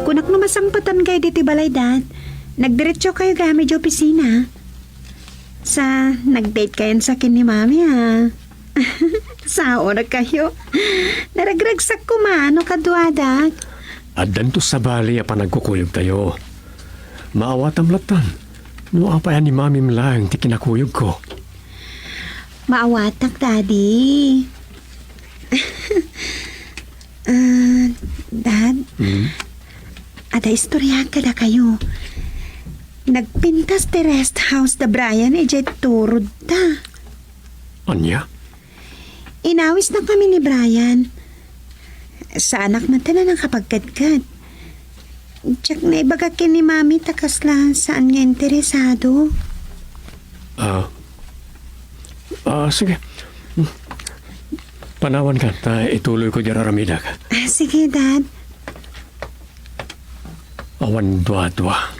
Kunak no masangpetankayo ditoy balay, Dad. Nagdiretsokayo gayam idiay opisina. Sa, nag-date kayon sa ken ni Mami, a. Saonkayo. Naragragsak koma no kaduadak. Addanto sabali a panagkukuyogtayo. Maawatam lattan no apay a ni Mamim laeng ti kinakuyogko. Maawatak, Daddy. Ah, Dad? Hmm? Adda istoryaak kadakayo. Nagpintas ti rest house da Brian idiay turodda. Ania? Inawisna kami ni Brian. Saanak man ta a nakapagkedked. Diak naibaga ken ni Mami ta kasla saan nga interesado. Ah. Ah, sige. Panawanka, ta ituloyko diay ar-aramidek. Ah, sige, Dad. Awan duadua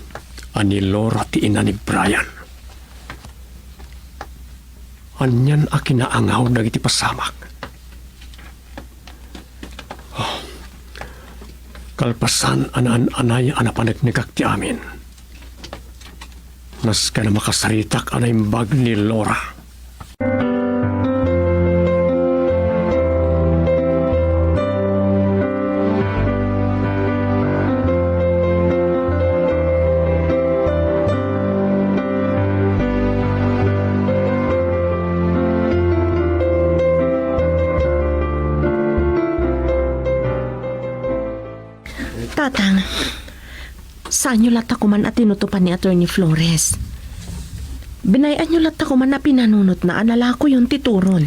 a ni Laura ti ina ni Brian. Anian a kinaangaw dagiti pasamak. Oh. Kalpasan a naan-anay a napaneknekak ti amin, nasken a makasaritak a naimbag ni Laura. Tatang, saanyo latta koman a tinutopan ni Attorney Flores. Binay-anyo latta koman a pinanunotna a nalakoyon ti turod.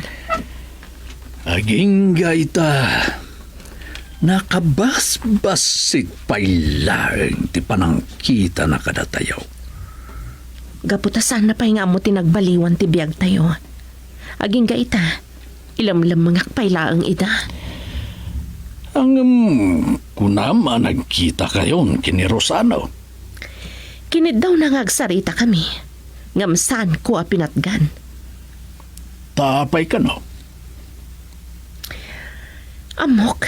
Agingga ita, nakabasbassit pay laeng ti panangkitana kadatayo. Gapu ta saanna pay nga ammo ti nagbaliwan ti biagtayo. Agingga ita, ilemlemmengak pay laeng ida. Ngem kunam a nagkitakayon ken ni Rosano? Kiniddawna nga agsaritakami, ngem saanko a pinatgan. Ta apay kano? Ammok,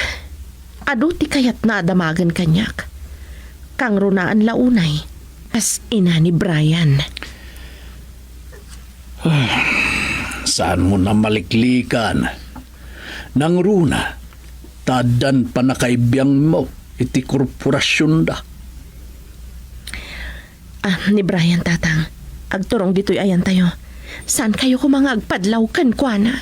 adu ti kayatna a damagen kaniak. Kangrunaan la unay, kas ina ni Brian. Saanmon a maliklikan. Nangruna, ta addan pannakaibiangmo. iti korporasionda. Ah, ni Brian, Tatang. Agturong ditoy ayantayo. Saankayo koma nga agpadlaw kenkuana.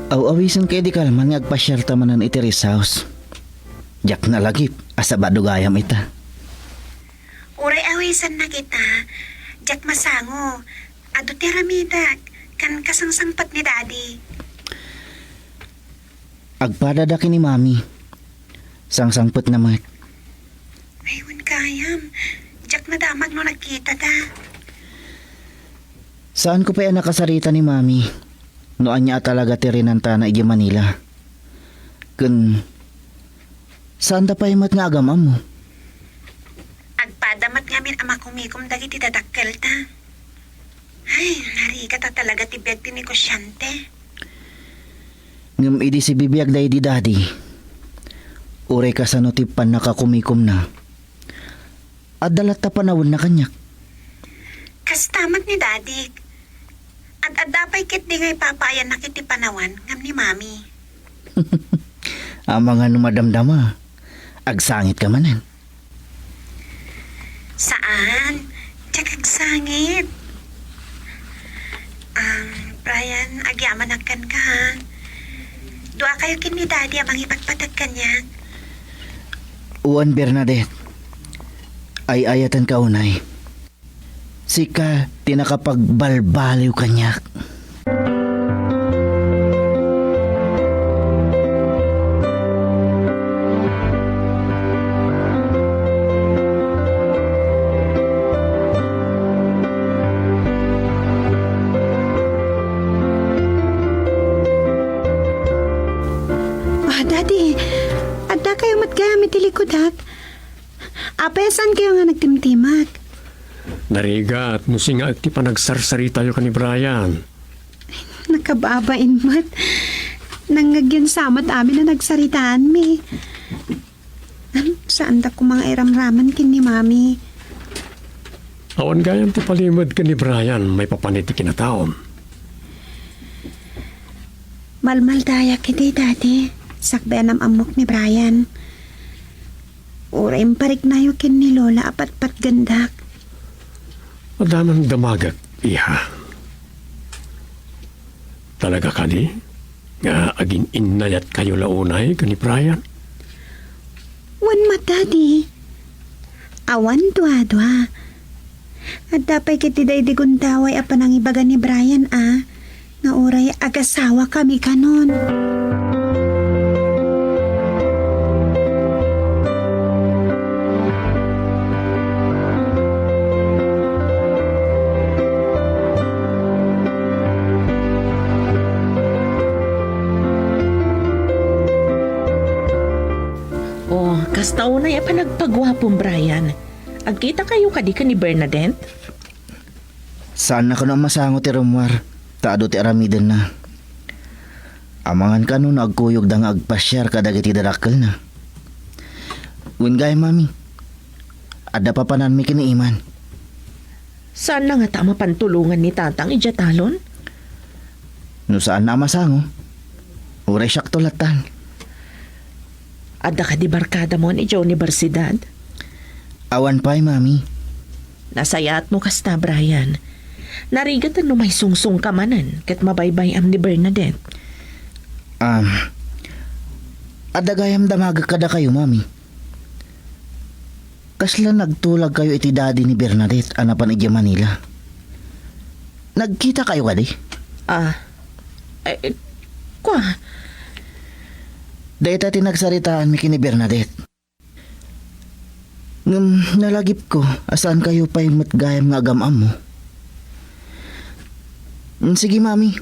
Aw-awisen ka idi kalman nga agpasiarta manen iti rest house. Diak nalagip a sabado gayam ita. Uray awisanna kita, diak masango. Adu ti aramidek, ken kasangsangpet ni Daddy. Agpadada ken ni Mami. Sangsangpetna met. Ay, wen gayam. Diak nadamag no nagkitada. Saanko pay a nakasarita ni Mami no ania a talaga ti rinantana idiay Manila. Ken saanda pay met nga agam-ammo. Agpada met ngamin a makumikom dagiti dadakkelta. Ay, narigata talaga ti biag ti negosyante. Ngem idi sibibiag daydi Daddy, uray kasano ti pannakakumikomna, adda latta panawenna kaniak. Kasta met ni Daddy. Ad-adda pay ketdi nga ipapaayannak iti panawen ngem ni Mami. Amangan no madamdama, agsangitka manen. Saan? Diak agsangit. Um, Brian, agyamanak kenka, ha? Duakayo ken ni Daddy a mangipatpateg kaniak. Wen, Bernadette. Ay-ayatenka unay. Sika ti nakapagbalbaliw kaniak. Ah, Daddy, addakayo met gayam iti likudak. Apay a saankayo nga nagtimtimek? Narigat no singaek ti panagsarsaritayo ken ni Brian. Nakababain met. Nangngegyan sa met amin a nagsaritaanmi. Saanda koma nga iramraman ken ni Mami. Awan gayam ti palimed ken ni Brian maipapan iti kinataom. Malmaldayak idi, Daddy. Sakbay a nam-ammok ni Brian. Uray impariknayo ken ni Lola a patpatgendak. Adda man damagek, iha. Talaga kadi nga agin-innayatkayo la unay ken ni Brian? Wen met, Daddy. Awan duadua. Adda pay ketdi daydi gundaway a panangibaga ni Brian a nga uray agasawakami kanon. Oh, kasta unay a panagpaguapom, Brian. Agkitakayo kadi ken ni Bernadette? Saanna kano a masango ti rummuar, ta adu ti aramidenna. Amangan kano no agkuyogda nga agpasiar kadagiti dadakkelna. Wen gayam, Mami, adda papananmi ken ni Iman. Saanna ngata a mapan tulongan ni Tatang idiay talon? No saanna a masango, uray siakto lattan. Adda kadi barkadamon idiay universidad? Awan pay, Mami. Nasayaat no kasta, Brian. Narigaten no maisungsongka manen ket mabaybay-am ni Bernadette. Um, adda gayam damagek kadakayo, Mami. Kasla nagtulagkayo iti daddy ni Bernadette a napan idiay Manila? Nagkitakayo kadi? Ah, eh, eh, kua? Dayta ti nagsaritaanmi ken ni Bernadette. Ngem nalagipko a saankayo pay met gayam nga agam-ammo. Mm, sige, Mami.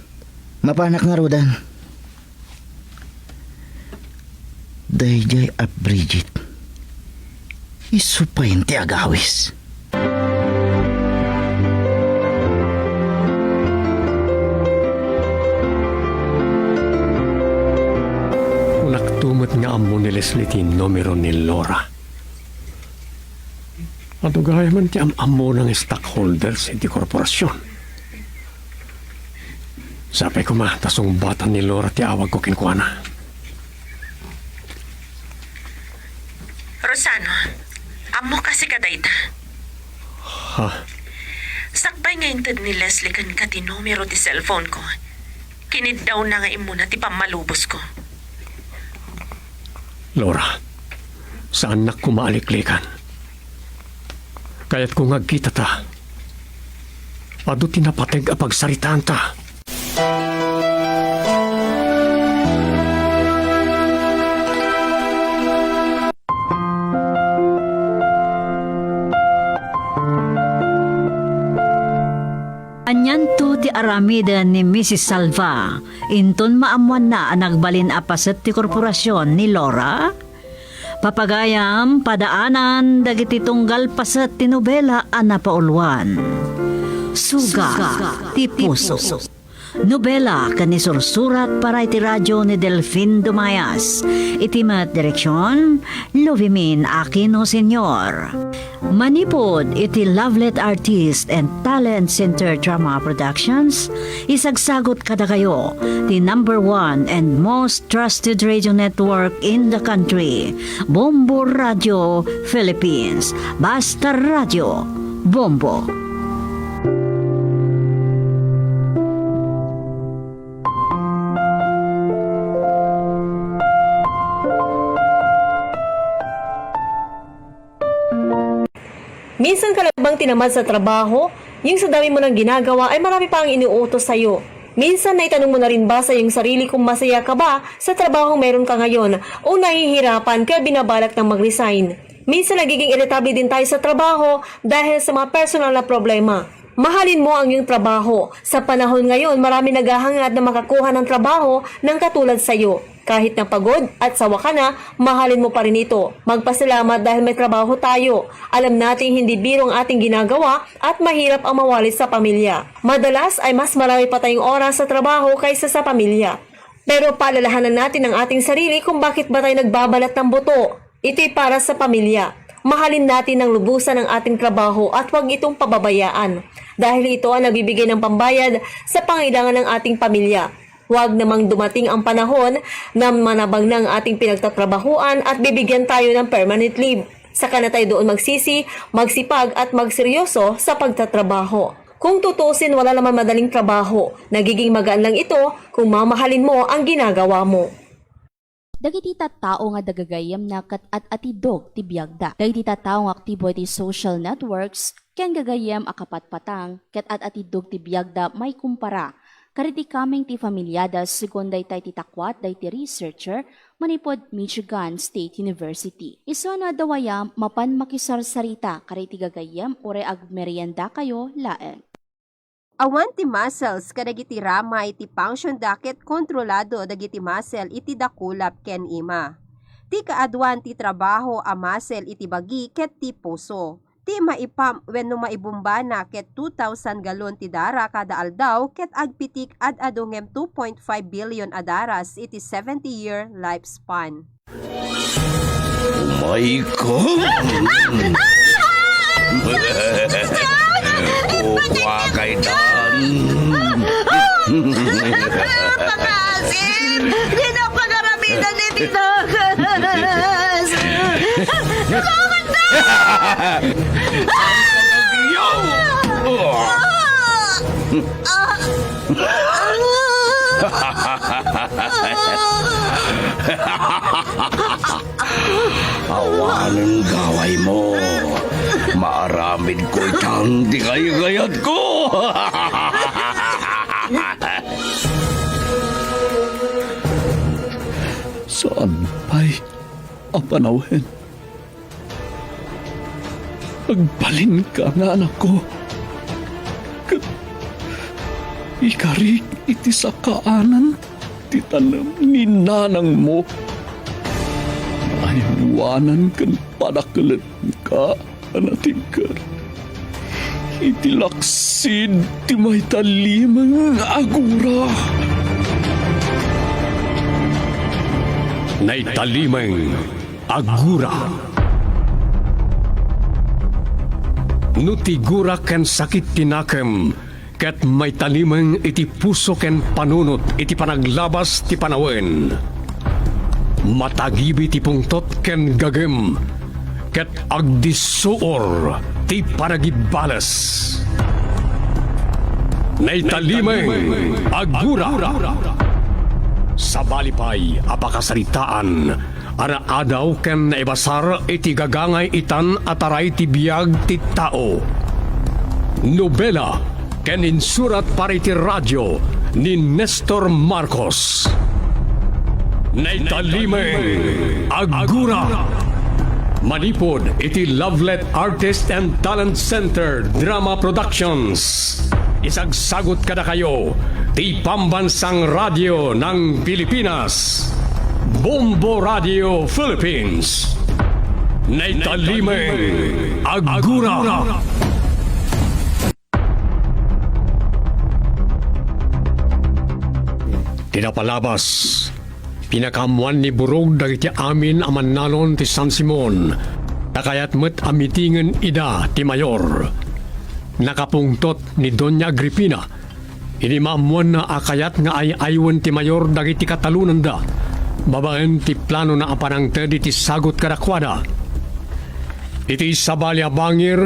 Mapanak ngaruden. Daydiay a Bridget. Isu pay ti agawis. nga ammo ni Leslie ti numero ni Laura. Adu gayam ti am-ammona nga stockholders iti korporasion. Sapay koma ta sungbatan ni Laura ti awagko kenkuana. Rosano, ammo kasi kadayta. Ha? Sakbay nga inted ni Leslie kenka ti numero ti cellphone ko, kiniddawna nga immuna ti pammalubosko. Laura, saannak koma a liklikan. Kayatko nga agkitata. Adu ti napateg a pagsaritaanta. Anianto ti aramiden ni Misis Salva inton maammoanna a nagbalin a paset ti korporasion ni Laura? Papagayam, padaanan dagiti tunggal paset ti nobela a napauluan. Suga ti Puso. Nobela ken isursurat para iti radio ni Delfin Dumayas. Iti met direksion, Lovimin Aquino Senior. Manipud iti Lovelet Artist and Talent Center Drama Productions, isagsagut kadakayo ti number one and most trusted radio network in the country, Bombo Radio Philippines. Basta Radio Bombo. Minsan, kalabang tinamad sa trabaho, yung sa dami mo nang ginagawa ay marami pa ang iniuutos sa'yo. Minsan, naitanong mo na rin ba sa iyong sarili kung masaya ka ba sa trabahong meron ka ngayon o nahihirapan kaya binabalak nang mag-resign? Minsan, nagiging iritable din tayo sa trabaho dahil sa mga personal na problema. Mahalin mo ang iyong trabaho. Sa panahon ngayon, marami naghahangad na makakuha ng trabaho ng katulad sa'yo. Kahit na pagod at sawa ka na, mahalin mo pa rin ito. Magpasalamat dahil may trabaho tayo. Alam nating hindi biro ang ating ginagawa at mahirap ang mawalay sa pamilya. Madalas ay mas marami pa tayong oras sa trabaho kaysa sa pamilya. Pero paalalahanan natin ang ating sarili kung bakit ba tayo nagbabalat ng buto. Ito'y para sa pamilya. Mahalin natin ng lubusan ang ating trabaho at huwag itong pababayaan, dahil ito ang nagbibigay ng pambayad sa pangailangan ng ating pamilya. Huwag namang dumating ang panahon na manabang na ang ating pinagtatrabahuan at bibigyan tayo ng permanent leave. Saka na tayo doon magsisi, magsipag at magseryoso sa pagtatrabaho. Kung tutusin, wala naman madaling trabaho. Nagiging magaan lang ito kung mamahalin mo ang ginagawa mo. Dagiti tattao nga gagayyemna ket ad-atidog ti biagda. Dagiti tattao nga aktibo iti social networks ken gagayyem a kapatpatang ket ad-atidog ti biagda maikumpara kadagiti kameng ti familiada, segun daytay ti takuat dagiti researcher manipud Michigan State University. Isuna, dawaya mapan makisarsarita kadagiti gagayyem uray agmeriendakayo laeng. Awan ti muscles kadagiti ramay ti functionda ket kontrolado dagiti muscle iti dakulap ken ima. Ti kaaduan ti trabaho a muscle iti bagi ket ti puso. Ti maipump wenno maibombana ket two thousand galon ti dara kada aldaw ket agpitik ad-adu ngem two point five billion a daras iti seventy-year lifespan. Umay ka! Kukuha kay Dan! Pangasim! Di na pag-aramidan ni Tinagas! Bakit na? Awanen gawaymo. Maaramidko itan ti kaykayatko. Saan pay a panawen. Agbalinka nga anakko, ket ikarik iti sakaanan ti tanem ni nanangmo. Naaywanan ken padakelenka a natingker iti laksid ti maitalimeng a gura. Naitalimeng a gura. No ti gura ken sakit ti nakem ket maitalimeng iti puso ken panunot iti panaglabas ti panawen, matagibi ti pungtot ken gagem, ket agdissuor ti panagibales. Naitalimeng a gura. Sabali pay a pakasaritaan a naadaw ken naibasar iti gagangay itan a taray ti biag ti tao. Nobela ken insurat para iti radio ni Nestor Marcos. Naitalimeng a gura. Manipud iti Lovelet Artist and Talent Center Drama Productions. Isagsagut kadakayo ti Pambansang Radyo ng Pilipinas, Bombo Radio Philippines. Naitalimeng a gura. Ti napalabas, pinakaammoan ni Burog dagiti amin a mannalon ti San Simon. Nakayat met a mitingen ida ti mayor. Nakapungtot ni Doña Agripina idi maammoanna a kayat nga ay-aywen ti mayor dagiti katalonanda babaen ti planona a panangted iti sagut kadakuada. Iti sabali a bangir,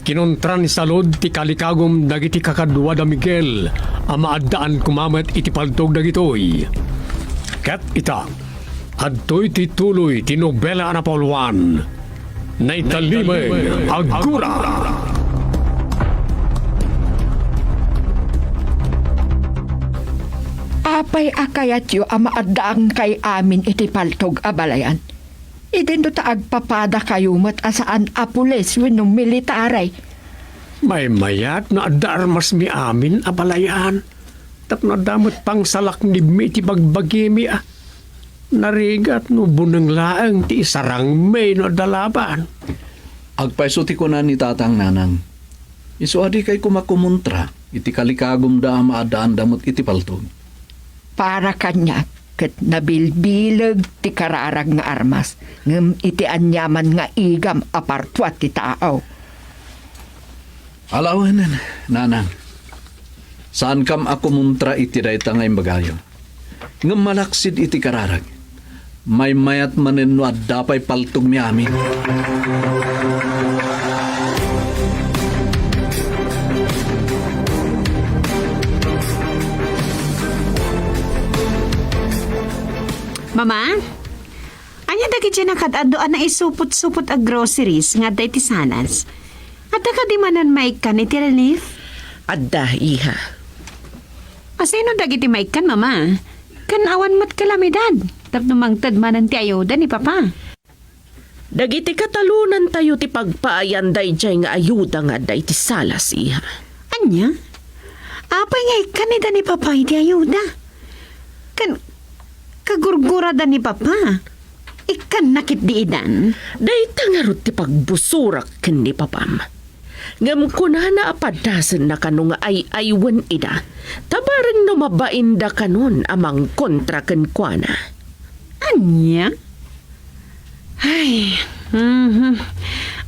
kinontra ni Salud ti kalikagum dagiti kakadua da Miguel a maaddaan koma met iti paltog dagitoy. Ket ita, adtoy ti tuloy ti nobela a napauluan, Naitalimeng a gura. Apay a kayatyo a maaddaankay amin iti paltog a balayan? Idinto ta agpapadakayo met a saan a pulis wenno militaray. Maymayat no adda armasmi amin a balayan. Tapno adda met pangsalaknibmi iti bagbagimi a. Narigat no buneng laeng ti isarangmi no adda laban. Agpayso ti kuna ni Tatang, Nanang. Isu a dikay koma kumontra iti kalikagumda a maaddaanda met iti paltog. Para kaniak, ket nabilbileg ti kararag nga armas, ngem iti aniaman nga igam a partua ti tao. Alawen, Nanang. Saankam a kumontra iti dayta nga imbagayo. Ngem malaksid iti kararag. Maymayat manen no adda pay paltogmi amin. Mama, ania dagiti nakad-adu a naisupot-supot a groceries nga adda iti salas? Adda kadi manen maikkan iti relief? Adda, iha. Asino dagiti maikkan, Mama? Ken awan met kalamidad tapno mangted manen ti ayuda ni Papa. Dagiti katalonantayo ti pagpaayan daydiay nga ayuda nga adda iti salas, iha. Ania? Apay nga ikkannida ni Papa iti ayuda? Ken kagurgurada ni Papa, ikkanna ketdi idan? Dayta ngarud ti pagbusurak ken ni Papam. Ngem kunana a padasenna kano nga ay-aywen ida, ta bareng no mabainda kanon a mangkontra kenkuana. Ania? Ay, mhm.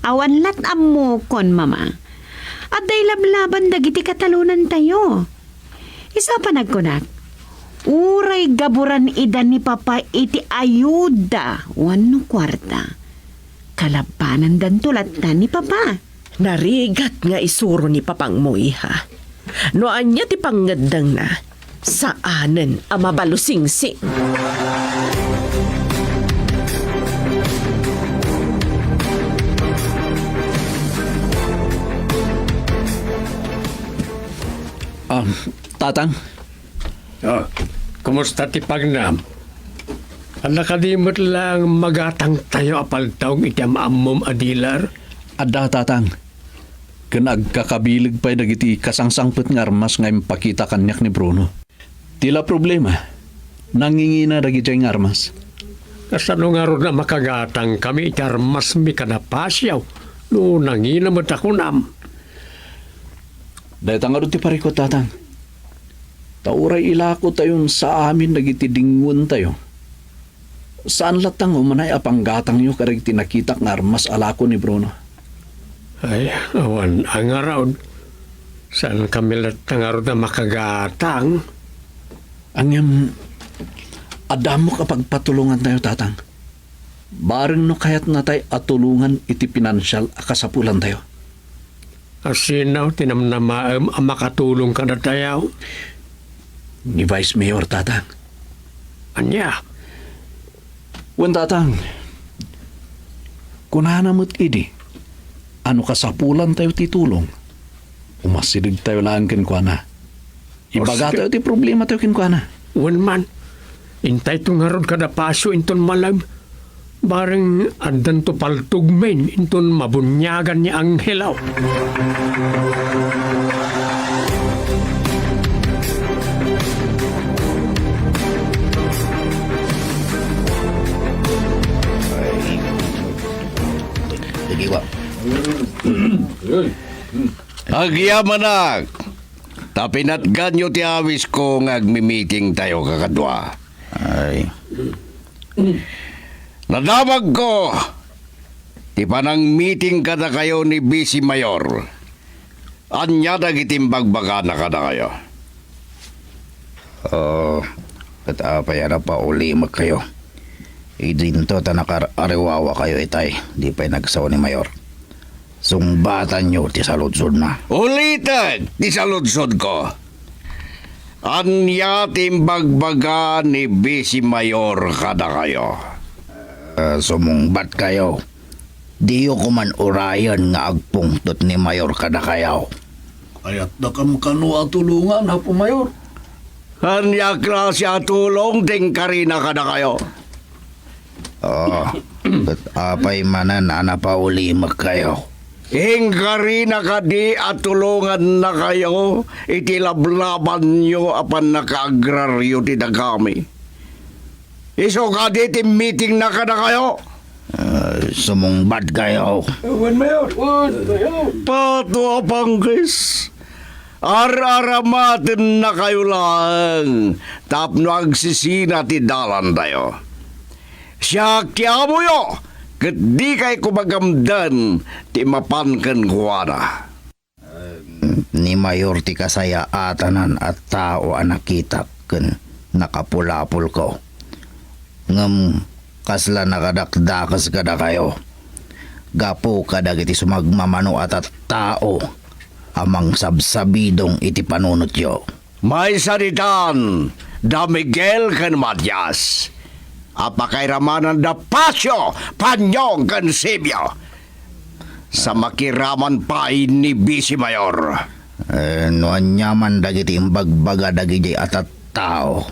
Awan lat' ammokon, Mama. Adda ilablaban dagiti katalonantayo. Isu a panagkunak, uray gaburan ida ni Papa iti ayuda wenno kuarta, kalabanandanto latta ni Papa. Narigat nga isuro ni Papangmo, iha. No ania ti pangngeddengna, saanen a mabalusingsi. Ah, Tatang? Ah, kumusta ti pagnam? Adda kadi met laeng magatangtayo a paltaw iti am-ammom a dealer? Adda, Tatang. Ken agkakabileg pay dagiti kasangsangpet nga armas nga impakita kaniak ni Bruno. Ti la problema, nangingina dagidiay nga armas. Kasano ngarud a makagatangkami iti armasmi kada pasiaw no nangina met a kunam? Dayta ngarud ti parikut, Tatang. Ta uray ilakotayon sa amin dagiti dingoentayo, Saan latta nga umanay a panggatangyo kadagiti nakitak nga armas a lako ni Bruno? Ay, awan a ngarud. Saankami latta ngarud a makagatang. Ngem, adda ammok a pagpatulongantayo, Tatang. Bareng no kayatnatay a tulongan iti pinansial a kasapulantayo. Asino ti namnamaem a makatulong kadatayo? Ni Vice Mayor, Tatang. Ania? Wen, Tatang. Kunana met idi a no kasapulantayo ti tulong, umasidegtayo laeng kenkuana. Ibagatayo ti problematayo kenkuana. Wen man, intayto ngarud kada paso inton malem. Bareng addanto paltogmin inton mabuniagan ni anghelo. Sige, wa. Agyamanak, ta pinatganyo ti awisko nga agmimitingtayo kakadua. Ay. Nadamagko ti panangmiting kadakayo ni Vice Mayor. Ania dagiti imbagbagana kadakayo? Oh, ket apay a napaulimekkayo? Idinto ta nakar-, ariwawakayo itay, di pay nagsao ni Mayor. Sungbatanyo ti saludsodna. Ulitek ti saludsodko. Ania ti imbagbaga ni Vice Mayor kadakayo? Ah, sumungbatkayo. Diyo koman urayen nga agpungtot ni Mayor kadakayo. Kayatdakam kano a tulongan, Apo Mayor? Ania a klase a tulong ti inkarina kadakayo? Oh, ket apay manen a napaulimekkayo? Inkarina kadi a tulongannakayo iti lablabanyo a pannakaagraryo ti dagami? Isu kadi ti mitingna kadakayo? Ah, sumungbatkayo. Wen, Mayor. Wen, Mayor. Pato a panggis. Ar-aramatennakayo laeng tapno agsisina ti dalantayo. Siak ti amoyo, ket dikay koma gamden ti mapan kenkuana. Ni Mayor ti kasayaatanan a tao a nakitak ken nakapulapolko. Ngem kasla nakadakdakes kadakayo gapu kadagiti sumagmamano a tattao a mangsabsabidong iti panunotyo. Maysa ditan da Miguel ken Matias a pakairamana da Pasio, Panyong ken Sibio. Sa makiraman pay ni Vice Mayor. Eh, no aniaman dagiti imbagbaga dagidiay a tattao,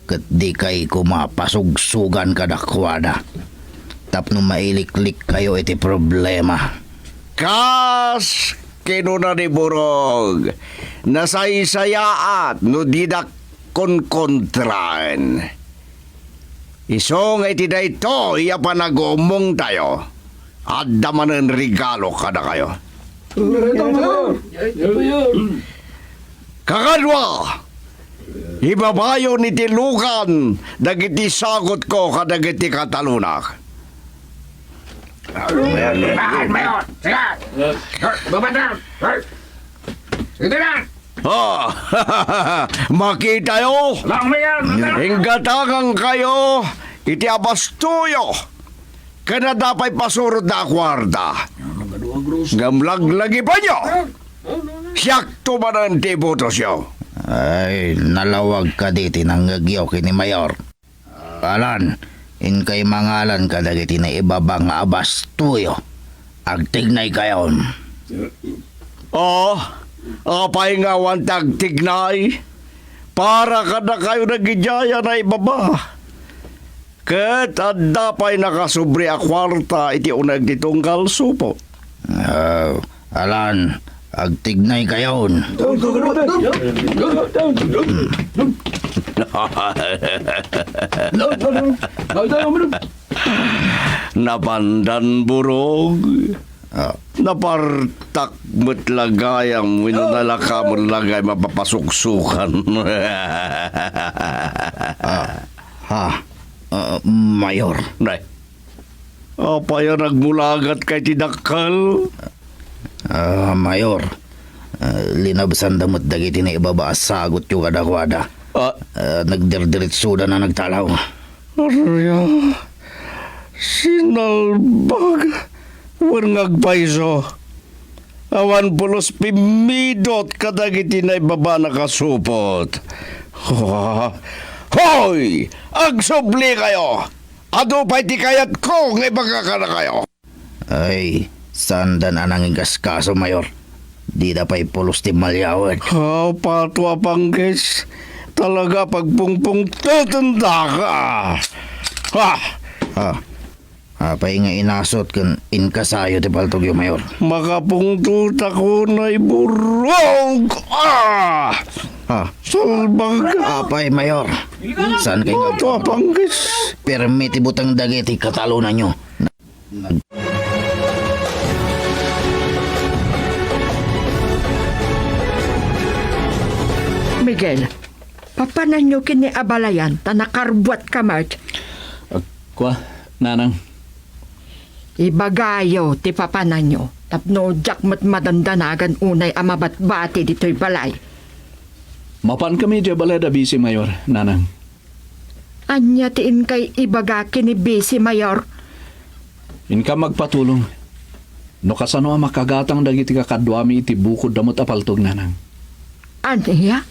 ket dikay koma pasugsugan kadakuada tapno mailiklikkayo iti problema. Kas kinuna ni Burog, nasaysayaat no didak konkontraen. Isu nga iti daytoy a panagumongtayo, adda manen regalo kadakayo. Kakadua, ibabayon iti lugan dagiti sagutko kadagiti katalonak. Ah, makitayo. Inggatangankayo iti abastoyo. Ken adda pay pasurotda a kuarta. Ngem laglagipenyo. Siakto manen ti ibutosyo. Ay, nalawag kadi ti nangngegyo ken ni Mayor. Alan, inkay mangalan kadagiti naibaba nga abastoyo. Agtignaykayon. Oh, apay nga awan ti agtignay? Para kadakayo dagidiay a naibaba. Ket adda pay nakasubri a kuarta iti uneg ti tunggal supo. Ah, Alan, agtignaykayon. Napandan, Burog. Ah. Napartak met la gayam wenno nalaka met la gayam a papasuksukan. Ah, ha. Ah, Mayor. Nay, apay a nagmulagat ka iti dakkel? Ah, Mayor, ah, linabsanda met dagiti naibaba a sagutyo kadakuada. Ah. Ah, nagdirdiritsoda a nagtalaw. Arya, sinalbag, wen nga agpayso. Awan pulos pimmidot kadagiti naibaba a nakasupot. Hoy! Agsublikayo! Adu pay ti kayatko nga ibaga kadakayo. Ay, saanda a nanginkaskaso, Mayor. Dida pay pulos ti maliawet. Aw, Pato a Panggis, talaga pagpungpungtotendaka. Ha! Ah, apay nga inasut ken inkasayo ti paltogyo, Mayor? Makapungtotak unay burog! Ah! Ah. Salbag! Apay, Mayor? Saan kayo nga Pato a Panggis? Permi ti buteng dagiti katalonanyo. Miguel, papananyo ken ni abalayan ta nakarbuat ka met. Ah, kua, nanang. Ibagayo ti papananyo tapno diak met madandanagan unay a mabatbati ditoy balay. Mapan kami idiay balay da Bisi Mayor, nanang. Ania ti inkay ibaga ken ni Bisi Mayor? Inka magpatulong. No kasano a makagatang dagiti kakaduami iti bukod da met a paltog, nanang. Ania?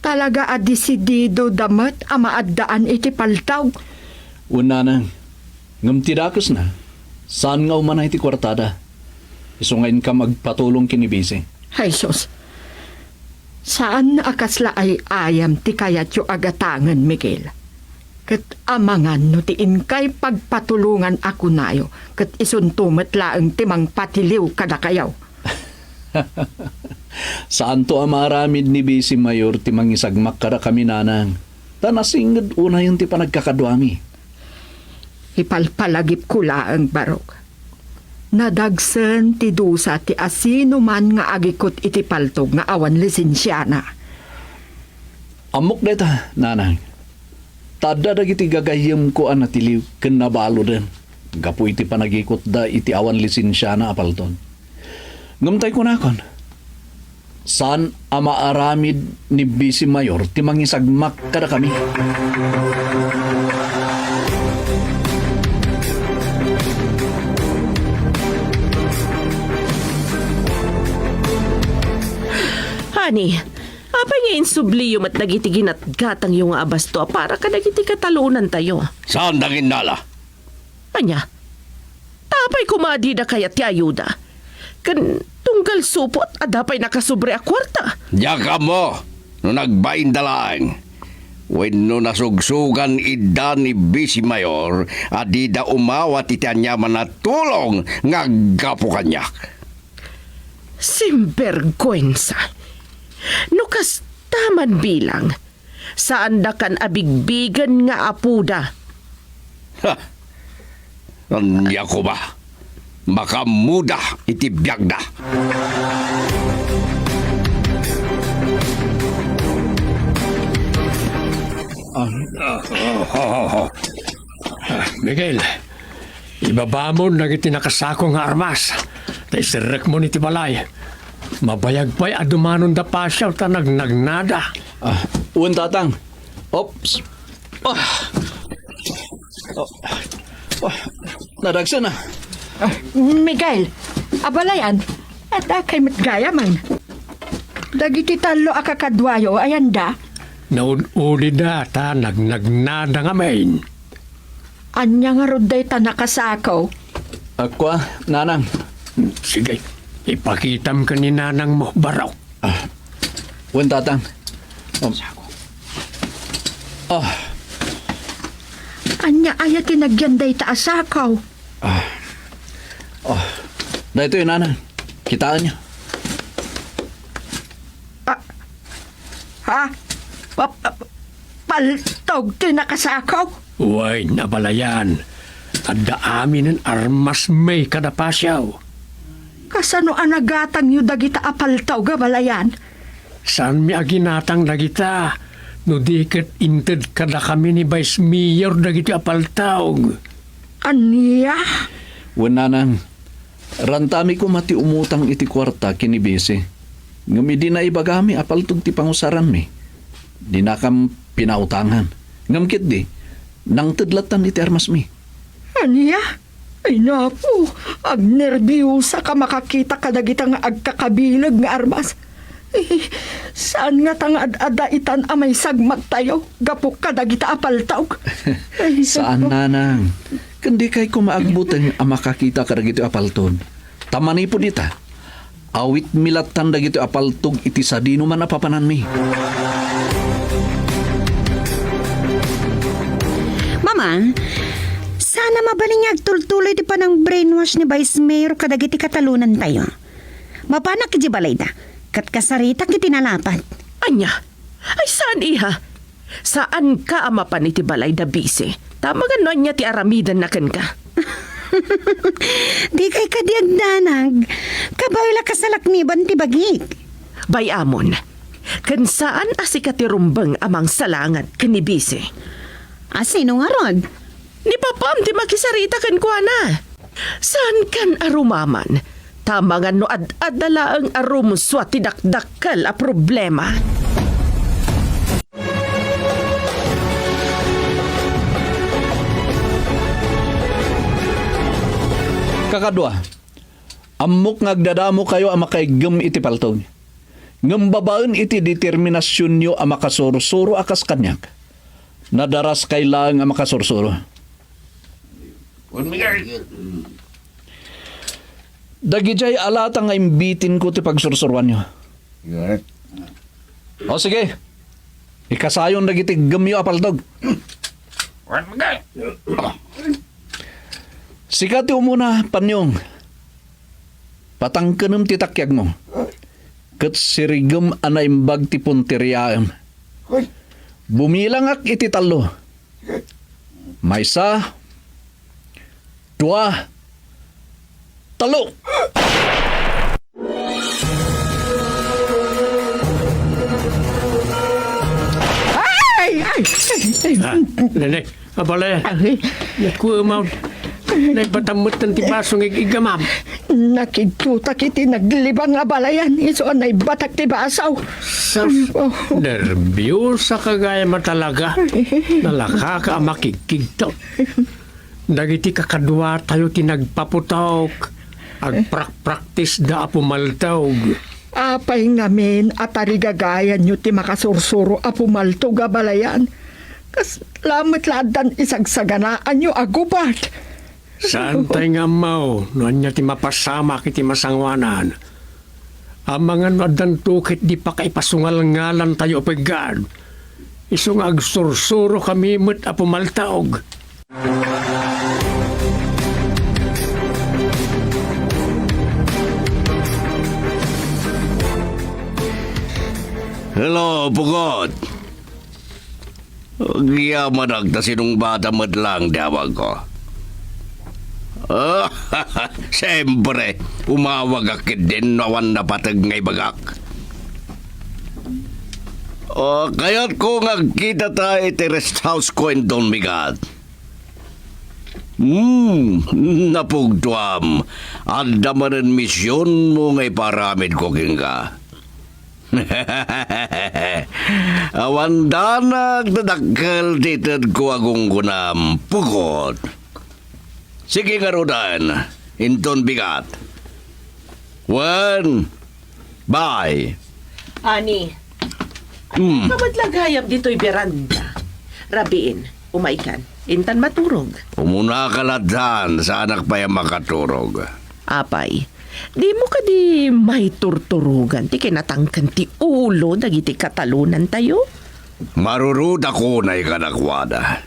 Talaga a desidido da met a maaddaan iti paltog? Wen, nanang. Ngem ti dakesna, saan nga umanay ti kuartada. Isu nga inka magpatulong ken ni Bisi. Ay, sus. Saan a kasla ay-ayam ti kayatyo a gatangen, Miguel. Ket amangan no ti inkay pagpatulongan a kunayo, ket isunto met laeng ti mangpatiliw kadakayo. Saanto a maaramid ni Bisi Mayor ti mangisagmak kadakami, nanang. Ta nasinged unayen ti panagkakaduami. Ipalpalagipko laeng, Barok. Nadagsen ti dusa ti asinoman nga agikut iti paltog nga awan lisensiana. Ammok dayta, nanang. Ta adda dagiti gagayyemko a natiliw ken nabaaloden gapu iti panagikutda iti awan lisensiana a paltog. Ngem tay kunakon, saan a maaramid ni Bisi Mayor ti mangisagmak kadakami. Honey, apay nga insubliyo met dagiti ginatgatangyo nga abasto a para kadagiti katalonantayo? Saan da nga innala? Ania? Ta apay koma a dida kayat ti ayuda? Ken tunggal supot, adda pay nakasobra a kuarta. Diak ammo no nagbainda laeng wenno nasugsugan idda ni Bisi Mayor a dida umawat iti aniaman a tulong nga aggapu kaniak. Sinberguensa! No kasta man bilang, saandakan a bigbigen nga apoda. Ha! Ania koma? Makaammoda iti biagda. Ah, ah, ah, ah, ah. Ah, Miguel, ibabamon dagiti nakasako nga armas, ta iserrekmon iti balay. Mabayag pay a dumanon da Pasiaw ta nagnagnada. Ah, wen, Tatang. Ops. Ah. Oh. Oh. Nadagsen, ah. Ah, Miguel, abalayan, adda kay met gayamen. Dagiti tallo a kakaduayo, ayanda? Naud-udida ta nagnagnada ngamin. Ania ngarud dayta nakasako? Ah, kua, nanang. Sige, ipakitam ken ni nanangmo, Barok. Ah, wen, Tatang. Um, ah. Ania aya ti nagyan dayta a sako? Ah. Oh, daytoy, nanang. Kitaenyo. Ah, ha? Pa-, pa-, paltog ti nakasako? Wen, abalayan. Adda aminen armas mi kada Pasiaw. Kasano a nagatangyo dagita a paltog, abalayan? Saanmi a ginatang dagita, no di ket inted kadakami ni Vice Mayor dagiti a paltaog. Ania? Wen, nanang, rantami koma ti umutang iti kuarta ken ni Bisi. Ngem idi naibagami a paltog ti pangusaranmi, dinakam pinautangan. Ngem ketdi, nangted lattan iti armasmi. Ania? Ay, naku, agnerbiosaka makakita kadagita nga agkakabileg nga armas. Eh, saan ngata nga ad-adda itan a maisagmagtayo gapu kadagita a paltog? Ay, Saan, naku. Nanang. Ken dikay koma agbuteng a makakita kadagiti a paltog. Ta manipud ita, awitmi lattan dagitoy a paltog iti sadinoman a papananmi. Mama, saan a mabalin nga agtultuloy ti panang-brainwash ni Vice Mayor kadagiti katalonantayo. Mapanak idiay balayda, ket kasaritak iti nalapat. Ania? Ay, saan, iha? Saanka a mapan iti balayda, Bisi. Ta amangan no ania ti aramidenna kenka. Dikay kadi agdanag. Kabay la kasalakniban ti bagik. Bay-amon. Ken saan a sika ti rumbeng a mangsalangat ken ni Bisi. A sino ngarud? Ni papam ti makisarita kenkuana. Saankan a rumaman, ta amangan no ad-adda laeng a rumsua ti dakdakkel a problema. Kakadua, ammok nga agdadamokayo a makaiggem iti paltog. Ngem babaen iti determinasionyo a makasursuro a kas kaniak, nadaraskay laeng a makasursuro. Juan Miguel. Dagidiay a lata nga imbitinko ti pagsursuroanyo. Yes. O sige, ikasayon dagiti iggemyo a paltog. Juan Miguel. Sika ti umuna, Panyong. Patangkenem ti takiagmo, ket sirigem a naimbag ti punteriaem. Bumilang ak iti tallo. Maysa, dua, tallo. Ay! Ay! Ay! Ay! Ah, Nene, abale. Ay. Naku, Ma'am. Naibatam met ti baso nga ig-igamam. Nakidtutak iti naglibang a balayan, isu a naibatak ti baso. Sus, oh. Nerbiosaka gayam a talaga. Nalakaka a makigkigto. Dagiti kakaduatayo ti nagpaputok. Agprakpraktisda a pumaltog. Apay ngamin a tarigagayanyo ti makasursuro a pumaltog a balayan? Kasla met la addan isagsaganaanyo a gubat. Saantay nga ammo no ania ti mapasamak iti masangoanan. Amangan no addanto ket di pakaipasungalngalantayo a peggad. Isu nga agsursurokami met a pumaltaog. Hello, Pugot. Agyamanak ta sinungbata met lang ti awagko. Ah, siyempre, umawagak ketdin no awan napateg nga ibagak. Ah, kayatko nga agkitata iti rest house ko inton bigat. Hmm, napugtuam. Adda manen misionmo nga iparamidko kenka. Awan danag ti dakkel ti itedko a gunggonam, Pugot. Sige ngaruden, inton bigat. Wen, bay. Ani, Hmm. Kamat la gayam ditoy beranda. Rabiin, umaykan, intan maturog. Umunaka lattan, saanak pay a makaturog. Apay, dimo kadi maiturturogan ti kinatangken ti ulo dagiti katalonantayo? Marurudak unay kadakuada.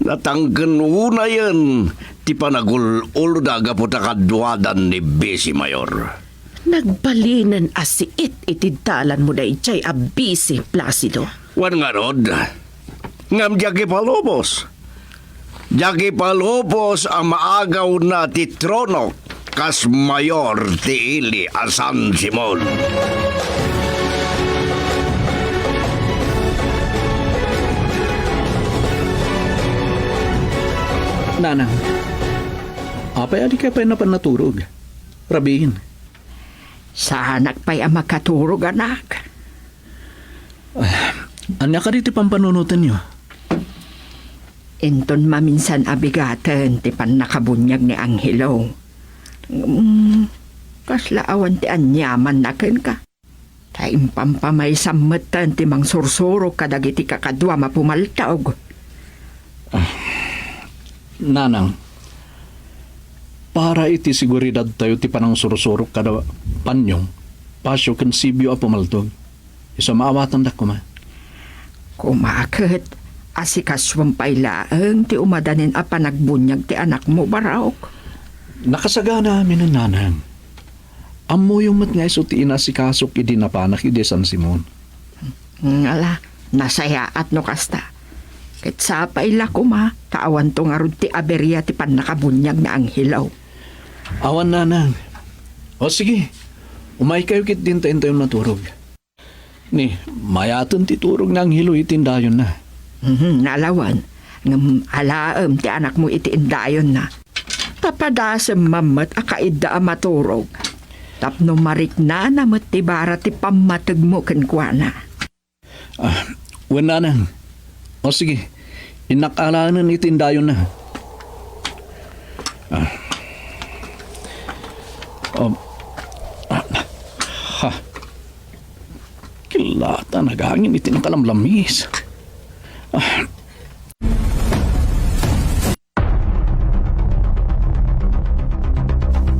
Natangken unayen ti panagul-ulda gapu ta kaduadan ni Bisi Mayor. Nagbalinen a siit iti dalanmo daydiay a Bisi, Placido. Wen ngarud, ngem diak ipalubos. Diak ipalubos a maagawna ti tronok kas mayor ti ili a San Simon. Nanang, apay a dika pay napan naturog? Rabiin. Saanak pay a makaturog, anak. Ah, ania kadi ti pampanunotenyo? Inton maminsan a bigaten ti pannakabuniag ni Angelo. Mm, kasla awan ti aniamanna kenka. Ta impampamaysa metten ti mangsursurok kadagiti kakaduam a pumaltog. Ah, Nanang, para iti seguridadtayo ti panangsursurok kada Panyong, Pasio ken Sibio a pumaltog. Isu a maawatandak koma. Koma ket, asikasuem pay laeng ti umadanin a panagbuniag ti anakmo, Barok. Nakasagana amin, Nanang. Ammoyo met nga isu ti inasikasok idi napanak idiay San Simon. Ngala, nasayaat no kasta. Ket sapay la koma, ta awanto ngarud ti aberia ti pannakabuniag ni Angelo. Awan, Nanang. O sige, umaykayo ketdin ta intayon maturog. Ni, mayaten ti turog ni Angelo iti indayonna. Mhm, nalawan. Ngem alaem ti anakmo iti indayonna. Ta padasem mammet a kaidda a maturog. Tapno mariknana met ti bara ti pammategmo kenkuana. Ah, wen, Nanang. O sige, innak alaenen iti indayonna. Ah. Um, ah, ha. Killata nagangin iti nakalamlamis. Ah.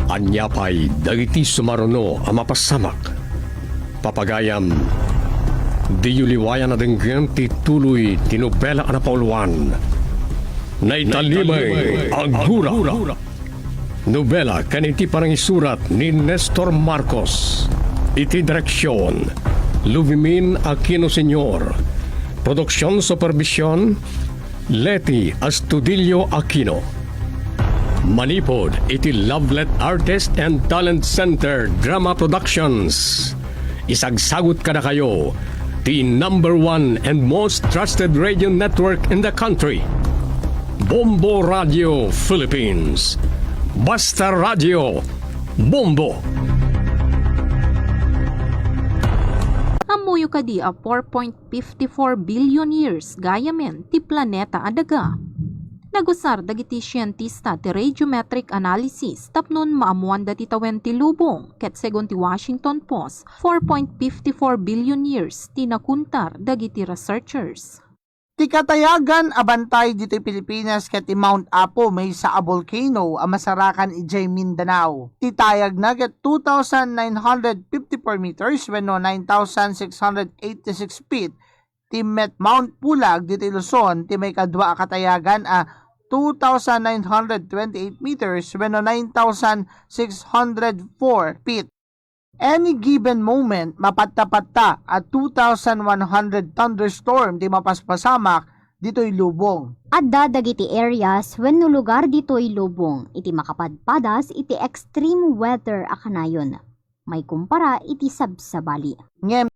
Ania pay dagiti sumaruno a mapasamak? Papagayam, diyo liwayan a denggen ti tuloy ti nobela a napauluan, Naitalimay a Gura. Nobela ken iti panangisurat ni Nestor Marcos. Iti direksion, Luvimin Aquino Senior. Produksion supervision, Leti Astudillo Aquino. Manipud iti Lovelet Artist and Talent Center Drama Productions. Isagsagut kadakayo ti number one and most trusted radio network in the country. Bombo Radio Philippines. Basta Radio, Bombo! Ammoyo kadi a four point fifty-four billion years gayamen ti planeta a daga? Nagusar dagiti sientista ti radiometric analysis tapnon maammoanda ti tawen ti lubong, ket segun ti Washington Post, four point fifty-four billion years ti nakuntar dagiti researchers. Ti katayagan a bantay ditoy Pilipinas ket ti Mount Apo, maysa a volcano a masarakan idiay Mindanao. Ti tayagna ket two thousand nine hundred fifty-four meters wenno nine thousand six hundred eighty-six feet ti met. Mount Pulag ditoy Luzon ti maikadua a katayagan a two thousand nine hundred twenty-eight meters wenno nine thousand six hundred four feet. Any given moment, mapatta-patta a two thousand one hundred thunderstorm ti mapaspasamak ditoy lubong. Adda dagiti areas wenno lugar ditoy lubong iti makapadpadas iti extreme weather a kanayon, maikumpara iti sabsabali. Ngem